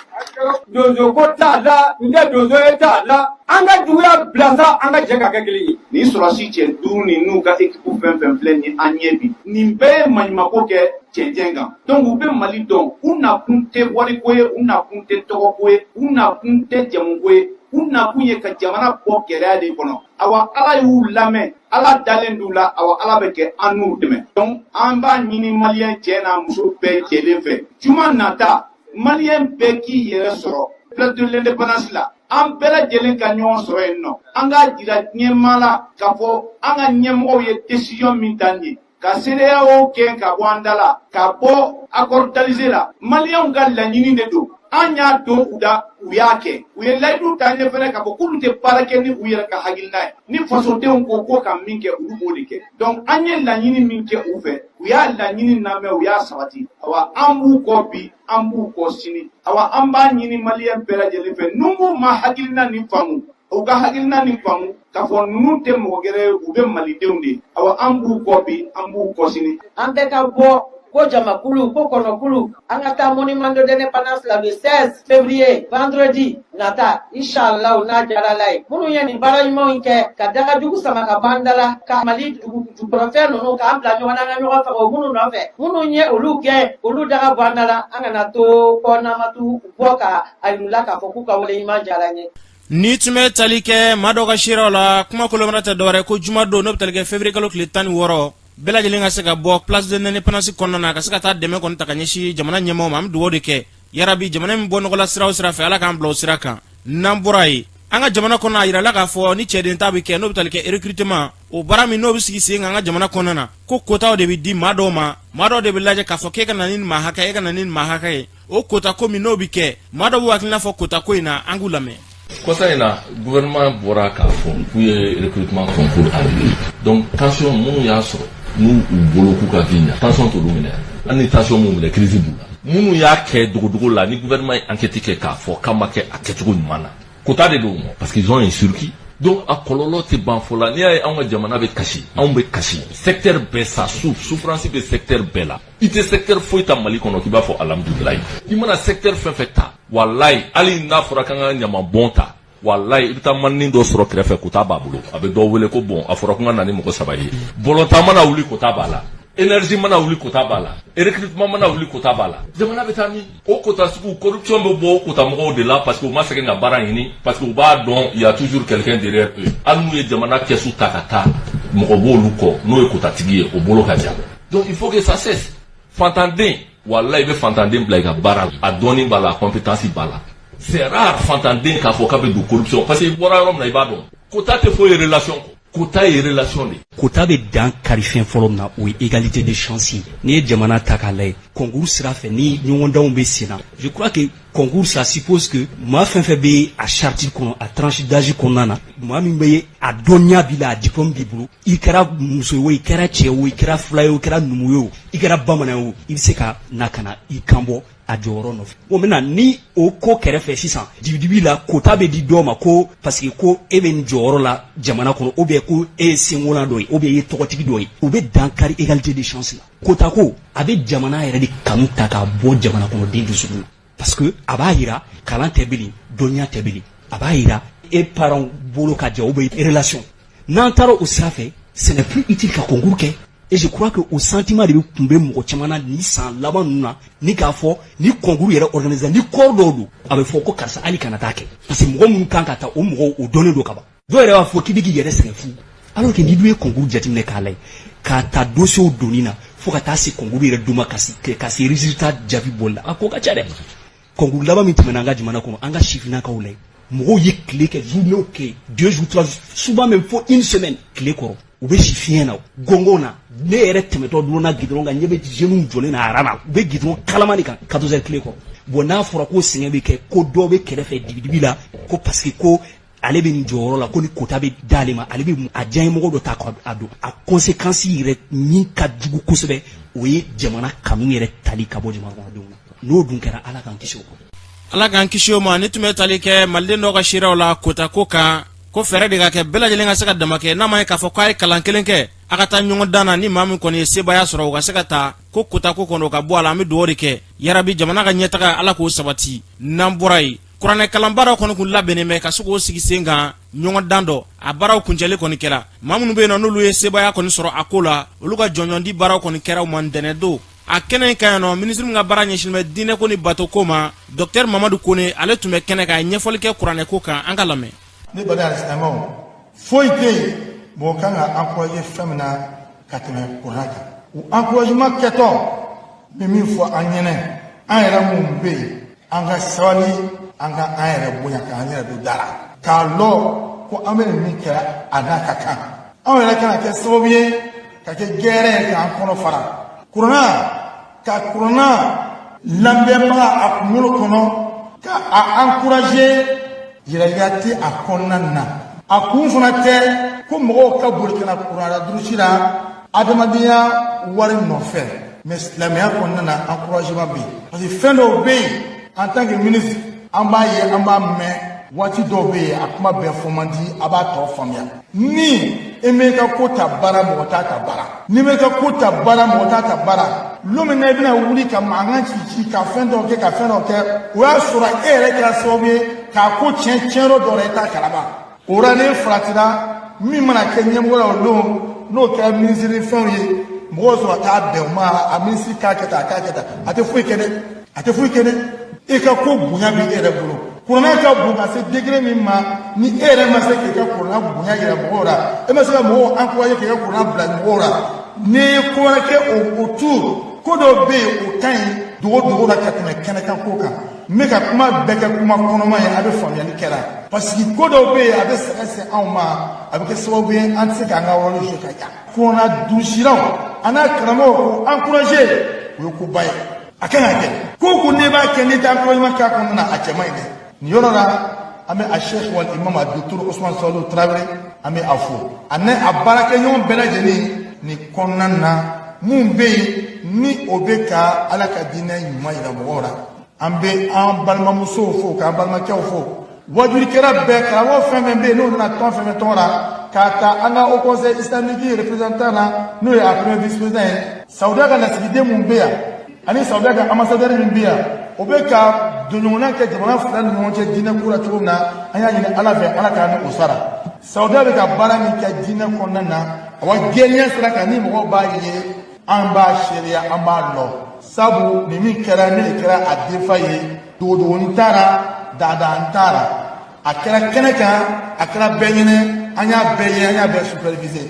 Donso ko t'a la, n tɛ donso ye t'a la. An ka juguya bila sa, an ka jɛ ka kɛ kelen ye. Nin sɔrɔdasi cɛ 5 nin n'u ka ekipu fɛn fɛn filɛ nin an ɲɛ bi, nin bɛɛ ye maɲumako kɛ cɛncɛn kan. Donc u bɛ Mali dɔn. U nakun tɛ wariko ye, u nakun tɛ tɔgɔko ye, u nakun tɛ jamuko ye, u nakun ye ka jamana bɔ gɛlɛya de kɔnɔ. Awa, Ala y'u lamɛn, Ala dalen d'u la. Awa, Ala bɛ kɛ an n'u dɛmɛ. Donc an b'a ɲini maliyɛn cɛ n'a muso bɛɛ jɛlen fɛ, juma nata, maliyɛn bɛɛ k'i yɛrɛ sɔrɔ place de l'indépendance la. An bɛɛ lajɛlen ka ɲɔgɔn sɔrɔ yen nɔ, an k'a jira diɲɛmaa la k'a fɔ an ka ɲɛmɔgɔw ye décision min ta nin ye ka CEDEAO gɛn ka bɔ an da la, ka bɔ accord d'Alger la. Maliyɛnw ka laɲini de don, an y'a don u da, u y'a kɛ. U ye layidu ta ɲɛ fɛnɛ k'a fɔ k'olu tɛ baara kɛ ni u yɛrɛ ka hakilina ye. Ni fasodenw ko ko ka min kɛ, olu b'o de kɛ. Donc an ye laɲini min kɛ u fɛ, u y'a laɲini lamɛn, u y'a sabati. Awa, an b'u kɔ bi, an b'u kɔ sini. Awa, an b'a ɲini maliyɛn bɛɛ lajɛlen fɛ, n'u ma hakilina nin faamu, u ka hakilina nin faamu k'a fɔ ninnu tɛ mɔgɔ gɛrɛ ye, u bɛ malidenw de ye. Awa, an b'u kɔ bi, an b'u kɔ sini. An bɛɛ ka bɔ ko jamakulu, ko kɔnɔkulu, an ka taa monument de l'indépendance la le 16 février, vendredi nata, inshallah, n'a diyara Ala ye. Minnu ye nin baara ɲumanw kɛ ka daga jugu sama ka bɔ an da la, ka Mali dugu jukɔrɔfɛn ninnu k'an bila ɲɔgɔn na, an ka ɲɔgɔn faga o minnu nɔfɛ, minnu ye olu gɛn, olu daga bɔ an da la, an kana to kɔnamatu bɔ ka a yir'u la k'a fɔ k'u ka wale ɲuman diyara an ye. Ni tun bɛ tali kɛ maa dɔw ka seerew la, kuma kolomana tɛ dɔwɛrɛ ko jumadon, n'o bɛ tali kɛ février kalo tile 16, bɛɛ lajɛlen ka se ka bɔ place de l'indépendance kɔnɔna na, ka se ka taa dɛmɛ kɔni ta ka ɲɛsin jamana ɲɛmaaw ma. An bɛ dugawu de kɛ, yarabi, jamana min bɔ nɔgɔla sira o sira fɛ, Ala k'an bila o sira kan. N'an bɔra yen, an ka jamana kɔnɔ, a yirala k'a fɔ ni cɛden ta bɛ kɛ, n'o bɛ tali kɛ recrutement, o baara min n'o bɛ sigi sen kan an ka jamana kɔnɔna na, ko kotaw de bɛ di maa dɔw ma. Maa dɔw de bɛ lajɛ k'a fɔ k'e ka na ni maa hakɛ, e ka na ni maa hakɛ ye. O kota ko min n'o bɛ kɛ, maa dɔw b'u hakilina fɔ kota ko in na, an k'u lamɛn. Kɔsa in na, gouvernement bɔra k'a fɔ k'u ye recrutement concours annulé. Donc tension minnu y'a sɔrɔ n'u u bolo k'u ka vie ɲa, tension t'olu minɛ. Hali ni tension m'u minɛ, crise b'u la. Minnu y'a kɛ dogodogo la, ni gouvernement ye enquête kɛ k'a fɔ k'a ma kɛ a kɛcogo ɲuman na, quota de don, parce qu'ils ont un circuit. Donc a kɔlɔlɔ tɛ ban fɔ la. N'i y'a ye anw ka jamana bɛ kasi, anw bɛ kasi, secteur bɛɛ sa souffre, souffrance bɛ secteur bɛɛ la. I tɛ secteur foyi ta Mali kɔnɔ k'i b'a fɔ alhamdulilayi. I mana secteur fɛn fɛn ta, walayi, hali n'a fɔra k'an ka ɲamanbɔn ta, walayi, i bɛ taa maninin dɔ sɔrɔ kɛrɛfɛ, quota b'a bolo, a bɛ dɔ wele ko bon, a fɔra ko n ka na ni mɔgɔ 3 ye. Bɔlɔta mana wuli, quota b'a la. Énergie mana wuli, quota b'a la. Recrutement mana wuli, quota b'a la. Jamana bɛ taa min? O quota sugu, corruption bɛ bɔ o quota mɔgɔw de la, parce que u ma sɛgɛn ka baara ɲini, parce que u b'a dɔn il y a toujours quelqu'un derrière eux. Hali n'u ye jamana kɛsu ta ka taa, mɔgɔ b'olu kɔ n'o ye quota tigi ye, o bolo ka jan. Donc il faut que ça cesse. Fantanden, walayi, i bɛ fantanden bila i ka baara la, a dɔnni b'a la, a compétence b'a la. C'est rare fantanden k'a fɔ k'a bɛ don corruption, parce que i bɔra yɔrɔ min na, i b'a dɔn. Quota tɛ foyi ye relation kɔ, quota ye relation de. Quota bɛ dan kari fɛn fɔlɔ min na, o ye égalité de chance ye. N'i ye jamana ta k'a lajɛ, concours sira fɛ, ni ɲɔgɔndanw bɛ sen na, je crois que concours, ça suppose que maa fɛn fɛn bɛ a charte kɔnɔ, a tranche d'âge kɔnɔna na, maa min bɛ a dɔnniya b'i la, a diplôme b'i bolo, i kɛra muso ye o, i kɛra cɛ o, i kɛra fula ye o, i kɛra numu ye o, i kɛra bamanan ye o, i bɛ se ka na ka na i kan bɔ a jɔyɔrɔ nɔfɛ. O maintenant, ni o ko kɛrɛfɛ sisan, dibidibi la, quota bɛ di dɔw ma ko parce que ko e bɛ nin jɔyɔrɔ la jamana kɔnɔ, ou bien ko e ye senkolan dɔ ye. ye ou bien i ye tɔgɔtigi dɔ ye, o bɛ dan kari égalité des chances la. Quota ko, a bɛ jamana yɛrɛ de kanu ta k'a bɔ jamana kɔnɔden dusukun na, parce que a b'a yira kalan tɛ bilen, dɔnniya tɛ bilen, a b'a yira e parents bolo ka jɛ ou bien relation. N'an taara o sira fɛ, ce n'est plus utile ka concours kɛ. Et je crois que o sentiment de bɛ tun bɛ mɔgɔ caman na nin san laban ninnu na, ni k'a fɔ ni concours yɛrɛ organiser, ni corps dɔw don, a bɛ fɔ ko karisa, hali kana taa kɛ, parce que mɔgɔ minnu kan ka taa, o mɔgɔw, o dɔnnen don ka ban. Dɔw yɛrɛ b'a fɔ k'i bɛ k'i yɛrɛ sɛgɛn fu, alors que n'i dun ye concours jateminɛ k'a lajɛ, k'a ta dossier donni na fo ka taa se concours yɛrɛ don ma, ka se résultat jaabi bɔli la, a ko ka ca dɛ. Concours laban min tɛmɛna an ka jamana kɔnɔ, an ka sifinnakaw lajɛ, mɔgɔw ye tile kɛ, journée kɛ, 2 jours, 3 jours, souvent même fo une semaine tile kɔrɔ, u bɛ si fiɲɛ na, gɔngɔn na. Ne yɛrɛ tɛmɛtɔ dɔrɔn na goudron kan, ɲɛ bɛ jeunes jɔlen na rang na, u bɛ goudron kalama de kan 14 heures tile kɔrɔ. Bon, n'a fɔra ko sɛgɛn bɛ kɛ, ko dɔ bɛ kɛrɛfɛ dibidibi la, ko parce que ko ale bɛ nin jɔyɔrɔ la, ko ni quota bɛ d'ale ma, ale bɛ a diyanyemɔgɔ dɔ ta k'a don, a conséquence yɛrɛ min ka jugu kosɛbɛ, o ye jamana kanu yɛrɛ tali ka bɔ jamana kɔnɔdenw na. N'o dun kɛra, Ala k'an kisi o ma. Ala k'an kisi o ma. Ni tun bɛ tali kɛ maliden dɔw ka seerew la quota ko kan, ko fɛɛrɛ de ka kɛ, bɛɛ lajɛlen ka se ka dama kɛ, n'a ma ye k'a fɔ k'a ye kalan kelen kɛ, a ka taa ɲɔgɔn dan na, ni maa min kɔni ye sebaaya sɔrɔ, o ka se ka taa, ko quota ko kɔni, o ka bɔ a la. An bɛ dugawu de kɛ, yarabi, jamana ka ɲɛtaga, Ala k'o sabati. N'an bɔra yen, kuranɛ kalanbaaraw kɔni kun labɛnnen bɛ ka se k'o sigi sen kan ɲɔgɔn dan dɔ, a baaraw kuncɛli kɔni kɛra. Maa minnu bɛ yen nɔ, n'olu ye sebaaya kɔni sɔrɔ a ko la, olu ka jɔnjɔn baaraw kɔni kɛra u ma ntɛnɛn don a kɛnɛ in kan yan nɔ. Minisiri min ka baara ɲɛsinnen bɛ diinɛko ni batoko ma, Docteur Mamadu Kone, ale tun bɛ kɛnɛ kan, a ye ɲɛfɔli kɛ kuranɛko kan. An ka lamɛn. Ne baden alisilamɛw, foyi tɛ yen mɔgɔ kan ka encourager fɛn min na ka tɛmɛ kuranɛ kan. O encouragement kɛtɔ, n bɛ min fɔ an ɲɛnɛ, an yɛrɛ minnu bɛ yen, an ka sabali, an ka an yɛrɛ bonya, k'an yɛrɛ don da la, k'a lɔn ko an bɛ nin min kɛ, a n'a ka kan. Anw yɛrɛ kana kɛ sababu ye ka kɛ gɛrɛ ye k'an kɔnɔ fara kuranna, ka kuranna lamɛnbaga a kunkolo kɔnɔ, ka a encourager. Yɛrɛya tɛ a kɔnɔna na, a kun fana tɛ ko mɔgɔw ka boli ka na kuranna durusi la adamadenya wari nɔfɛ, mais silamɛya kɔnɔna na, encouragement bɛ yen, parce que fɛn dɔw bɛ yen, en tant que ministre, an b'a ye, an b'a mɛn, waati dɔw bɛ yen, a kuma bɛɛ fɔ man di, a b'a tɔ faamuya. Ni e m'e ka ko ta baara, mɔgɔ t'a ta baara. N'i m'e ka ko ta baara, mɔgɔ t'a ta baara. Lon min na i bɛna wuli ka mankan ci ci, ka fɛn dɔw kɛ, ka fɛn dɔw kɛ, o y'a sɔrɔ e yɛrɛ kɛra sababu ye k'a ko tiɲɛ tiɲɛyɔrɔ dɔ la, i t'a kalama. O la, n'e faratira, min mana kɛ ɲɛmɔgɔ la o don, n'o kɛra minisiri fɛnw ye, mɔgɔw sɔrɔ ka taa bɛn o ma, a minisiri k'a kɛ tan, a k'a kɛ tan, a tɛ foyi kɛ dɛ, a tɛ foyi kɛ dɛ. E ka ko bonya bɛ e yɛrɛ bolo. Kuranɛ ka bon ka se degré min ma, ni e yɛrɛ ma se k'i ka kuranɛ bonya yira mɔgɔw la, e ma se ka mɔgɔw encourager k'i ka kuranɛ bila mɔgɔw la, n'i ye ko wɛrɛ kɛ o autour, ko dɔw bɛ yen, o ka ɲi dogo dogo la ka tɛmɛ kɛnɛkan ko kan. N bɛ ka kuma bɛɛ kɛ kuma kɔnɔma ye, a bɛ faamuyali kɛra, parce que ko dɔw bɛ yen, a bɛ sɛgɛn se anw ma, a bɛ kɛ sababu ye an tɛ se k'an ka rôle jouer ka ɲa. Kuranɛ durusilaw a n'a karamɔgɔw k'u encourager, o ye koba ye, a kan ka kɛ. Ko ko n'i b'a kɛ, n'i tɛ encouragement k'a kɔnɔna na, a cɛ man ɲi dɛ. Nin yɔrɔ la, an bɛ a Sheikh wal Imam a Docteur Ousmane Saliou Traoré, an bɛ a fo, a n'a a baarakɛɲɔgɔn bɛɛ lajɛlen nin kɔnɔna na. Mun bɛ yen ni o bɛ ka Ala ka diinɛ ɲuman yira mɔgɔw la, an bɛ an balimamusow fo, k'an balimakɛw fo, wajulikɛla bɛɛ, karamɔgɔ fɛn fɛn bɛ yen n'o nana tɔn fɛn fɛn tɔgɔ la, k'a ta an ka haut conseil islamique représentant na, n'o ye a premier vice président ye, Saudiya ka lasigiden mun bɛ yan, ani Saudiya ka ambassadeur min bɛ yan, o bɛ ka donɲɔgɔnna kɛ jamana fila ni ɲɔgɔn cɛ diinɛ ko la cogo min na, an y'a ɲini Ala fɛ, Ala k'an ni o sara. Saudiya bɛ ka baara min kɛ diinɛ kɔnɔna na, awa, gɛlɛya sira kan, ni mɔgɔw b'a ye, an b'a seereya, an b'a lɔ, sabu nin min kɛra, ne de kɛra a denfa ye. Dogodogonin t'a la, dadan t'a la, a kɛra kɛnɛ kan, a kɛra bɛɛ ɲɛnɛ, an y'a bɛɛ ye, an y'a bɛɛ superviser.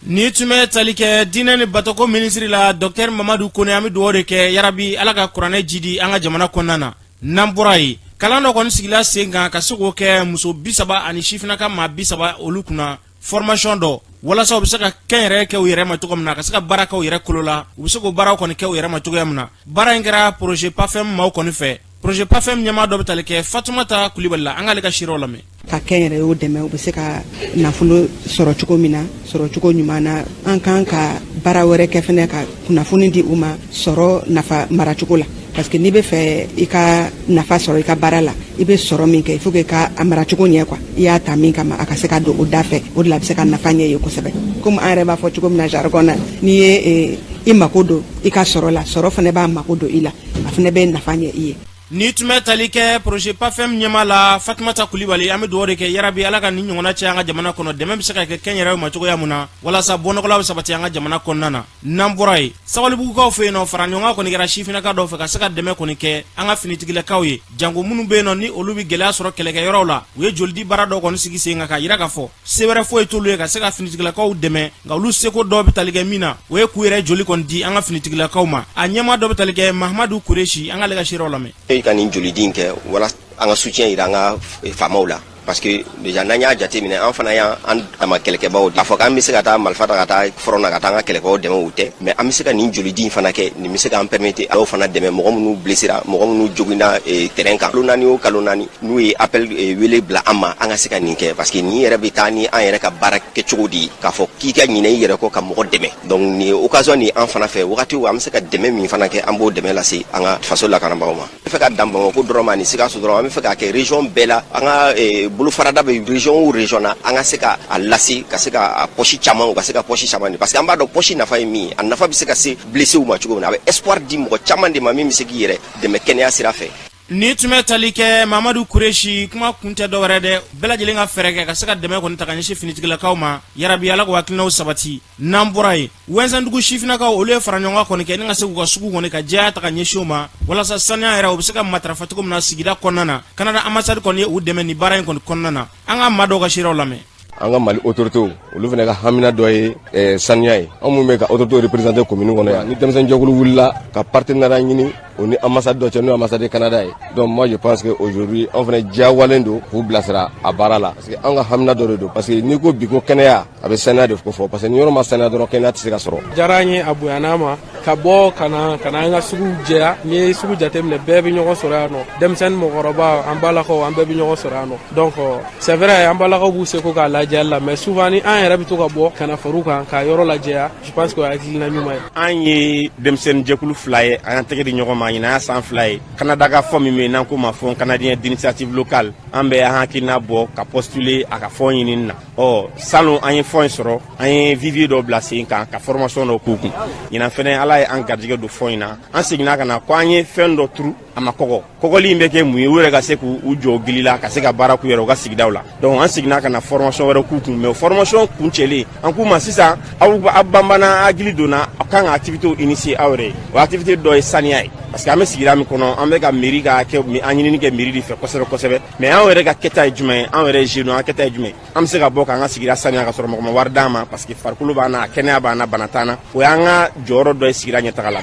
Ni tun bɛ tali kɛ diinɛ ni batoko minisiri la, Docteur Mamadu Kone. An bɛ dugawu de kɛ, yarabi, Ala ka kuranɛ jidi an ka jamana kɔnɔna na. N'an bɔra yen, kalan dɔ kɔni sigila sen kan ka se k'o kɛ muso 30 ani sifinnaka maa 30 olu kunna, formation dɔ, walasa u bɛ se ka kɛnyɛrɛ kɛ u yɛrɛ ma cogo min na, ka se ka baara kɛ u yɛrɛ kolo la, u bɛ se k'o baaraw kɔni kɛ u yɛrɛ ma cogoya min na. Baara in kɛra projet PAFEM maaw kɔni fɛ. Projet PAFEM ɲɛmaa dɔ bɛ tali kɛ Fatumata Kulibali la. An k'ale ka seerew lamɛn. Ka kɛnyɛrɛyew dɛmɛ, u bɛ se ka nafolo sɔrɔ cogo min na, sɔrɔ cogo ɲuman na. An kan ka baara wɛrɛ kɛ fɛnɛ, ka kunnafoni di u ma sɔrɔ nafa maracogo la, parce que n'i bɛ fɛ i ka nafa sɔrɔ i ka baara la. I bɛ sɔrɔ min kɛ, il faut que ka a maracogo ɲɛ quoi. I y'a ta min kama, a ka se ka don o da fɛ. O de la a bɛ se ka nafa ɲɛ ye kosɛbɛ. Komi an yɛrɛ b'a fɔ cogo min na jargon na, n'i ye i mako don i ka sɔrɔ la, sɔrɔ fana b'a mako don i la, a fana bɛ nafa ɲɛ i ye. Ni tun bɛ tali kɛ projet PAFEM ɲɛmaa la, Fatumata Kulibali. An bɛ dugawu de kɛ, yarabi Ala ka nin ɲɔgɔnna cɛ an ka jamana kɔnɔ. Dɛmɛ bɛ se ka kɛ kɛnyɛrɛyew ma cogoya mun na, walasa bɔnɔgɔla bɛ sabati an ka jamana kɔnɔna na. N'an bɔra yen, Sabalibugukaw fɛ yen nɔ, fara ɲɔgɔnkan kɔni kɛra sifinnaka dɔw fɛ ka se ka dɛmɛ kɔni kɛ an ka finitigilakaw ye, janko minnu bɛ yen nɔ ni olu bɛ gɛlɛya sɔrɔ kɛlɛkɛyɔrɔw la. U ye jolidi baara dɔw kɔni sigi sen kan k'a jira k'a fɔ se wɛrɛ foyi t'olu ye ka se ka finitigilakaw dɛmɛ, nka olu seko dɔ bɛ tali kɛ min na, o ye k'u yɛrɛ joli kɔni di an ka finitigilakaw ma. A ɲɛmaa dɔ bɛ tali kɛ Mahamadu Kuresi. An k'ale ka seerew lamɛn. E ka nin jolidi in kɛ wala an ka soutien yira an ka faamaw la, parce que déjà n'an y'a jate minɛ, an fana y'an dama kɛlɛkɛbaw de. A fɔ k'an bɛ se ka taa marifa ta ka taa front na ka taa an ka kɛlɛkɛbaw dɛmɛ, o tɛ, mais an bɛ se ka nin jolidi in fana kɛ. Nin bɛ se k'an permettre dɔw fana dɛmɛ, mɔgɔ minnu blessera, mɔgɔ minnu joginna terrain kan. Kalo 4 o kalo 4, n'u ye appel wele bila an ma, an ka se ka nin kɛ, parce que nin yɛrɛ bɛ taa ni an yɛrɛ ka baara kɛcogo de ye, k'a fɔ k'i ka ɲinɛ i yɛrɛ kɔ ka mɔgɔ dɛmɛ. Donc nin ye occasion nin an fana fɛ. Wagati an bɛ se ka dɛmɛ min fana kɛ, an b'o dɛmɛ lase an ka faso lakanabagaw ma. An bɛ fɛ ka dan Bamakɔ dɔrɔn ma ni Sikaso dɔrɔn, an bɛ fɛ k'a kɛ région bɛɛ la. An ka bolofarada bɛ région o région na, an ka se ka a lase, ka se ka a poche caman, u ka se ka poche caman di, parce que an b'a dɔn poche nafa ye min ye. A nafa bɛ se ka se blesséw ma cogo min na, a bɛ espoir di mɔgɔ caman de ma min bɛ se k'i yɛrɛ dɛmɛ kɛnɛya sira fɛ. Ni tun bɛ tali kɛ Mamadu Kuresi. Kuma kun tɛ dɔwɛrɛ dɛ, bɛɛ lajɛlen ka fɛɛrɛ kɛ ka se ka dɛmɛ kɔni ta ka ɲɛsin finitigilakaw ma. Yarabi Ala k'o hakilinaw sabati. N'an bɔra yen, Wɛnsandugu sifinnakaw, olu ye fara ɲɔgɔn kan kɔni kɛ ni ka se k'u ka sugu kɔni ka jɛya ta ka ɲɛsin o ma, walasa saniya yɛrɛ o bɛ se ka matarafa cogo min na sigida kɔnɔna na. Kanada ambassade kɔni ye u dɛmɛ nin baara in kɔni kɔnɔna na. An ka maa dɔw ka seerew lamɛn. An ka Mali autorités, olu fana ka hamina dɔ ye saniya ye. Anw minnu bɛ ka autorités représenter commune kɔnɔ yan, ni denmisɛnnin jɛkulu wulila ka partenariat ɲini o ni ambassade dɔ cɛ, n'o ye ambassade Canada ye, donc moi je pense que aujourd'hui anw fana diyawalen don k'u bilasira a baara la, parce que an ka hamina dɔ de don, parce que n'i ko bi ko kɛnɛya, a bɛ saniya de ko fɔ, parce que ni yɔrɔ ma saniya dɔrɔn, kɛnɛya tɛ se ka sɔrɔ. Diyara an ye, a bonyana ma ka bɔ ka na an ka sugu jɛya. N'i ye sugu jateminɛ, bɛɛ bɛ ɲɔgɔn sɔrɔ yan nɔ, denmisɛnnin, mɔgɔkɔrɔba, an balakaw, an bɛɛ bɛ ɲɔgɔn sɔrɔ yan nɔ. Donc c'est vrai, an balakaw b'u seko k'a lajɛyali la, mais souvent ni an yɛrɛ bɛ to ka bɔ ka na far'u kan k'a yɔrɔ lajɛya, je pense que o ye hakilina ɲuman ye. An ye denmisɛnnin jɛkulu fila ye, an y'an tɛgɛ di ɲɔgɔn ma. Ɲinan y'a san 2 ye. Kanada ka fonds min bɛ yen n'an k'o ma Fonds canadien d'initiative locale, an bɛ an hakilina bɔ ka postuler a ka fonds ɲinini na. Ɔ salon, an ye fonds in sɔrɔ, an ye vivier dɔ bila sen kan ka formation dɔ k'u kun. Ɲinan fɛnɛ, Ala ye an garijɛgɛ don fonds in na. An seginna ka na ko an ye fɛn dɔ turu, a ma kɔgɔ. Kɔgɔli in bɛ kɛ mun ye? U yɛrɛ ka se k'u jɔ gili la ka se ka baara k'u yɛrɛ u ka sigidaw la. Donc an seginna ka na formation wɛrɛ k'u kun, mais formation kuncɛlen, an k'u ma sisan aw banbanna, hakili donna, aw kan ka activité initier aw yɛrɛ ye. O activité dɔ ye saniya ye, parce que an bɛ sigida min kɔnɔ, an bɛ ka mairie ka kɛ, an ɲinini kɛ mairie de fɛ kosɛbɛ kosɛbɛ, mais anw yɛrɛ ka kɛta ye jumɛn ye? Anw yɛrɛ ye jeunes, an kɛta ye jumɛn ye? An bɛ se ka bɔ k'an ka sigida saniya ka sɔrɔ mɔgɔ ma wari d'an ma, parce que farikolo b'an na, a kɛnɛya b'an na, bana t'an na. O y'an ka jɔyɔrɔ dɔ ye sigida ɲɛtaga la.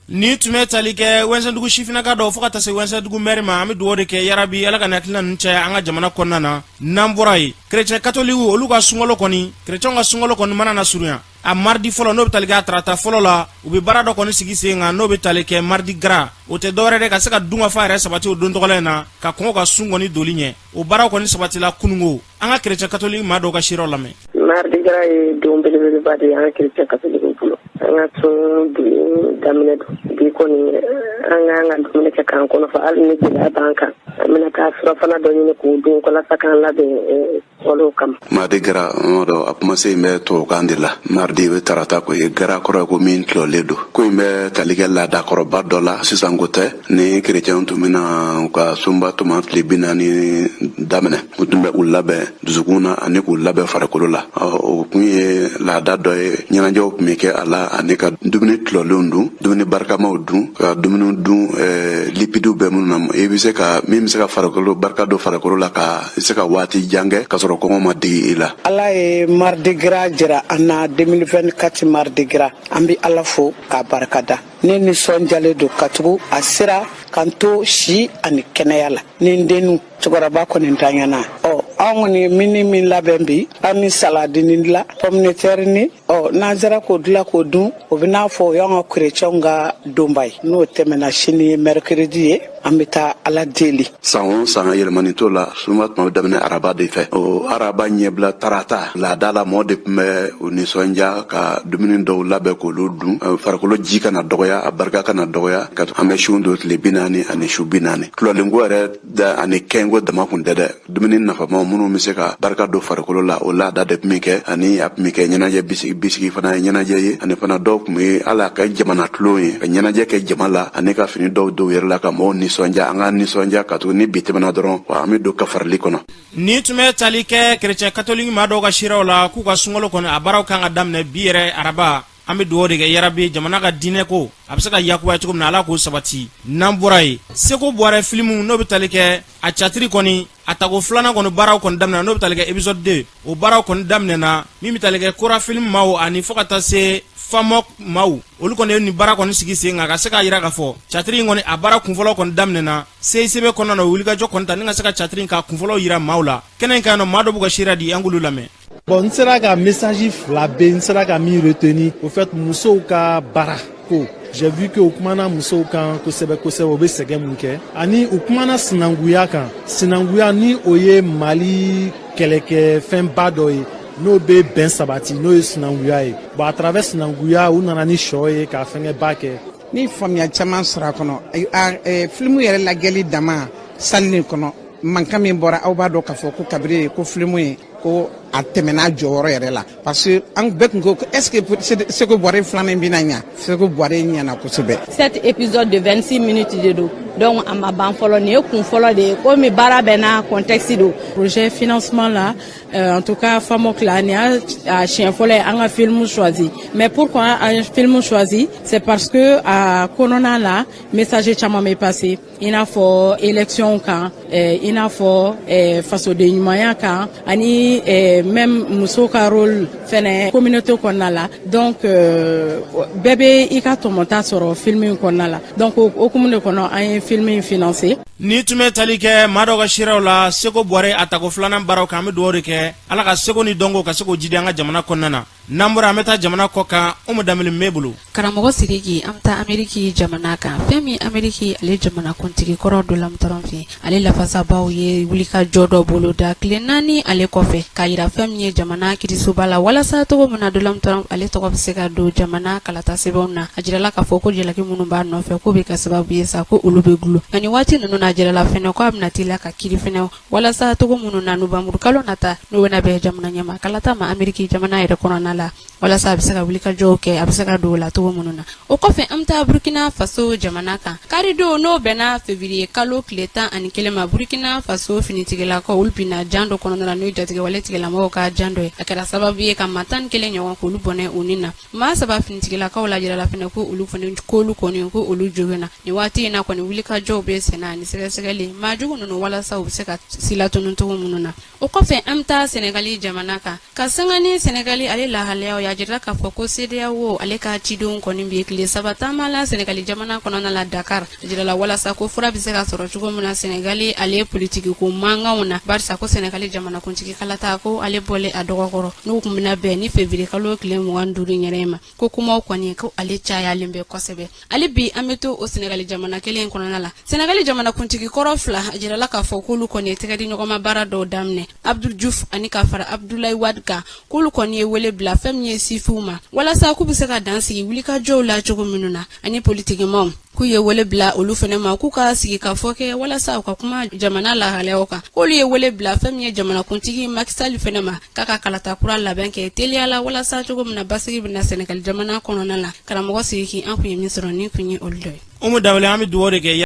Ni tun bɛ tali kɛ Wɛnsandugu sifinnaka dɔw fo ka taa se Wɛnsandugu mɛri ma. An bɛ dugawu de kɛ, yarabi Ala ka nin hakilina ninnu caya an ka jamana kɔnɔna na. N'an bɔra yen, kerecɛn katolikiw, olu ka sunkalo kɔni, kerecɛnw ka sunkalo kɔni mana na surunya, a mardi fɔlɔ, n'o bɛ tali kɛ a tarata fɔlɔ la, u bɛ baara dɔ kɔni sigi sen kan, n'o bɛ tali kɛ mardi gras. O tɛ dɔwɛrɛ de ka se ka dunkafa yɛrɛ sabati o don tɔgɔla in na, ka kɔn ka sun kɔni doli ɲɛ. O baaraw kɔni sabatila kunungo. An ka kerecɛn katoliki maa dɔw ka seerew lamɛn. Mardi gras ye don belebeleba de ye an kerecɛn katolikiw bolo. An ka sun bi daminɛ don. Bi kɔni, an k'an ka dumuni kɛ k'an kɔnɔ fa. Hali ni gɛlɛya b'an kan, an bɛna taa surafana dɔ ɲini k'o dun walasa k'an labɛn walew kama. Mardi gras dɔ, a kuma se in bɛ tubabukan de la. Mardi bɛ tarata ko ye, gras kɔrɔ ye ko min tulɔlen don. Ko in bɛ tali kɛ laadakɔrɔba dɔ la, sisan ko tɛ. Ni kerecɛnw tun bɛna u ka sunba tuma tile 40 daminɛ, u tun bɛ u labɛn dusukun na ani k'u labɛn farikolo la. O kun ye laada dɔ ye, ɲɛnajɛw tun bɛ kɛ a la ani ka dumuni tulɔlenw dun, dumuni barikamaw dun, ka dumuni dun lipidiw bɛ minnu na, i bɛ se ka min bɛ se ka farikolo barika don farikolo la, ka i se ka waati jan kɛ ka sɔrɔ kɔngɔ ma digi i la. Ala ye mardi gras jira an na, 2024 mardi gras. An bɛ Ala fo k'a barikada. Ne nisɔndiyalen don katugu a sera k'an to si ani kɛnɛya la ni n dennu. Cɛkɔrɔba kɔni tanyana ɔ. Anw kɔni ye mini min labɛn bi, an ni saladini dilan, pomme de terre ni ɔ n'an sera k'o dilan k'o dun, o bɛ n'a fɔ o y'an ka kerecɛnw ka donba ye. N'o tɛmɛna, sini ye mercredi ye, an bɛ taa Ala deli. San o san, yɛlɛmani t'o la. Sunba tun bɛ daminɛ araba de fɛ. O araba ɲɛbila tarata, laada la, mɔɔ de tun bɛ u nisɔndiya ka dumuni dɔw labɛn k'olu dun, farikolo ji kana dɔgɔya, a barika kana dɔgɔya. Ka an bɛ sun don tile 40 ani su 40. Tulɔlenko yɛrɛ da ani kɛnko dama kun tɛ dɛ. Dumuni nafamaw minnu bɛ se ka barika don farikolo la, o laada de tun bɛ kɛ. Ani a tun bɛ kɛ ɲɛnajɛ bisigi bisigi fana ye, ɲɛnajɛ ye. Ani fana dɔw tun bɛ hali a kɛ jamana tulon ye, ka ɲɛnajɛ kɛ jama la ani ka fini dɔw don yɛrɛ la ka mɔgɔw nisɔndiya. An ka nisɔndiya ka tugu ni bi tɛmɛna dɔrɔn, wa an bɛ don kafarili kɔnɔ. Nin tun bɛ tali kɛ kerecɛn katoliki maa dɔw ka siraw la, k'u ka sunkalo kɔni a baaraw kan ka daminɛ bi yɛrɛ araba. An bɛ dugawu de kɛ, yarabi, jamana ka diinɛ ko a bɛ se ka yakubaya cogo min na, Ala k'o sabati. N'an bɔra yen, Seko Buwarɛ filimu, n'o bɛ tali kɛ a catiri kɔni a tako filanan kɔni baaraw kɔni daminɛna, n'o bɛ tali kɛ épisode 2, o baaraw kɔni daminɛna, min bɛ tali kɛ Kora filimu maaw ani fo ka taa se Famɔk maaw, olu kɔni ye nin baara kɔni sigi sen kan ka se k'a jira k'a fɔ catiri in kɔni a baara kunfɔlɔ kɔni daminɛna CICB kɔnɔna na. O wulikajɔ kɔni ta ni ka se ka catiri in k'a kunfɔlɔ jira maaw la kɛnɛ in kan nɔ. Maa dɔ b'u ka seereya di, an k'olu lamɛn. Bon, n sera ka message fila bɛ, n sera ka min retenir, au fait, musow ka baara ko. J'ai vu que u kumana musow kan kosɛbɛ kosɛbɛ, u bɛ sɛgɛn mun kɛ, ani u kumana sinankunya kan. Sinankunya ni o ye Mali kɛlɛkɛfɛnba dɔ ye, n'o bɛ bɛn sabati, n'o ye sinankunya ye. Bon, à travers sinankunya, u nana ni sɔ ye ka fɛngɛba kɛ. Ni faamuya caman sɔrɔ a kɔnɔ, filimu yɛrɛ lajɛli dama salle nin kɔnɔ, mankan min bɔra, aw b'a dɔn k'a fɔ ko kabiri ko filimu ye ko a tɛmɛna jɔyɔrɔ yɛrɛ la, parce que an bɛɛ tun ko est ce que Seko Buwarɛ filanan bɛna ɲa. Seko Buwarɛ ɲɛna kosɛbɛ. Sept épisodes de 26 minutes de don, donc a ma ban fɔlɔ. Nin ye kun fɔlɔ de ye, komi baara bɛɛ n'a contexte don. Projet financement la, en tout cas Famok la, nin y'a siɲɛ fɔlɔ ye an ka film choisi. Mais pourquoi an film choisi? C'est parce que a kɔnɔna la, message caman bɛ passer, i n'a fɔ élection kan, i n'a fɔ fasoden ɲumanya kan, ani même muso ka rôle fɛnɛ communauté kɔnɔna la. Donc bɛɛ bɛ i ka tɔmɔta sɔrɔ film in kɔnɔna la. Donc o hukumu de kɔnɔ, an ye film in financer. Ni tun bɛ tali kɛ maa dɔw ka seerew la Seko Buwarɛ a tako filanan baaraw kan. An bɛ dugawu de kɛ, Ala ka seko ni dɔnko ka se k'o jidi an ka jamana kɔnɔna na. N'an bɔra, an bɛ taa jamana kɔ kan. Umu Danbele b'e bolo. Karamɔgɔ Sidiki, an bɛ taa Ameriki jamana kan. Fɛn min Ameriki ale jamanakuntigi kɔrɔ Donald Trump ye, ale lafasabaw ye wulikajɔ dɔ boloda tile 4 ale kɔfɛ, k'a yira fɛn min ye jamana kirisoba la, walasa cogo min na Donald Trump ale tɔgɔ bɛ se ka don jamana kalata sɛbɛnw na. A jirala k'a fɔ ko jalaki minnu b'a nɔfɛ, k'o bɛ kɛ sababu ye sa ko olu bɛ gulo. Nka nin waati ninnu na, a jirala fɛnɛ ko a bɛna teliya ka kiri fɛnɛ, walasa cogo minnu na nowanburu kalo nata, n'o bɛna bɛn jamana ɲɛmaa kalata ma Ameriki jamana yɛrɛ kɔnɔna la, walasa a bɛ se ka wulikajɔw kɛ, a bɛ se ka don o la cogo minnu na. O kɔfɛ, an bɛ taa Burukina Faso jamana kan. Karidon, n'o bɛnna février kalo tile 11 ma, Burukina Faso finitigilakaw, olu binna jan dɔ kɔnɔna la, n'o ye jatigɛwale tigilamɔgɔw ka jan dɔ ye. A kɛra sababu ye ka maa 11 ɲɔgɔn k'olu bɔnɛ u ni na. Maa saba finitigilakaw la jirala fɛnɛ ko olu fana k'olu kɔni ko olu joginna. Nin waati in na kɔni, wulikajɔw bɛ senna ani sɛgɛsɛgɛli maa jugu ninnu, walasa u bɛ se ka silatunu cogo minnu na. O kɔfɛ, an bɛ taa Sɛnɛgali jamana kan, ka sanga ni Sɛnɛgali ale lahalayaw ye. A jirala k'a fɔ ko CEDEAO ale ka cidenw kɔni bɛ tile 3 taama la Sɛnɛgali jamana kɔnɔna la Dakar. A jirala walasa ko fura bɛ se ka sɔrɔ cogo min na Sɛnɛgali ale politiki ko mankanw na, barisa ko Sɛnɛgali jamanakuntigi kalata ko ale bɔlen a dɔgɔkɔrɔ, n'o tun bɛna bɛn ni février kalo tile 25 yɛrɛ ma, ko kumaw kɔni ko ale cayalen bɛ kosɛbɛ. Hali bi, an bɛ to o Sɛnɛgali jamana kelen in kɔnɔna la. Sɛnɛgali jamanakuntigi kɔrɔ fila, a jirala k'a fɔ k'olu kɔni ye tɛgɛdiɲɔgɔnma baara dɔw daminɛ, Abdou Diouf ani ka fara Abdoulaye Wade kan, k'olu kɔni ye wele bila fɛn min ye sifinw ma, walasa k'u bɛ se ka dan sigi wulikajɔw la cogo minnu na, ani politikimaw, k'u ye wele bila olu fana ma k'u ka sigi ka fɔ kɛ walasa u ka kuma jamana lahalayaw kan. K'olu ye wele bila fɛn min ye jamanakuntigi Macky Sall fana ma, k'a ka kalata kura labɛn kɛ teliya la, walasa cogo min na basigi bɛna Sɛnɛgali jamana kɔnɔna la. Karamɔgɔ Sidiki, an kun ye min sɔrɔ, nin kun ye olu dɔ ye. Umu Danbele, an bɛ dugawu de kɛ.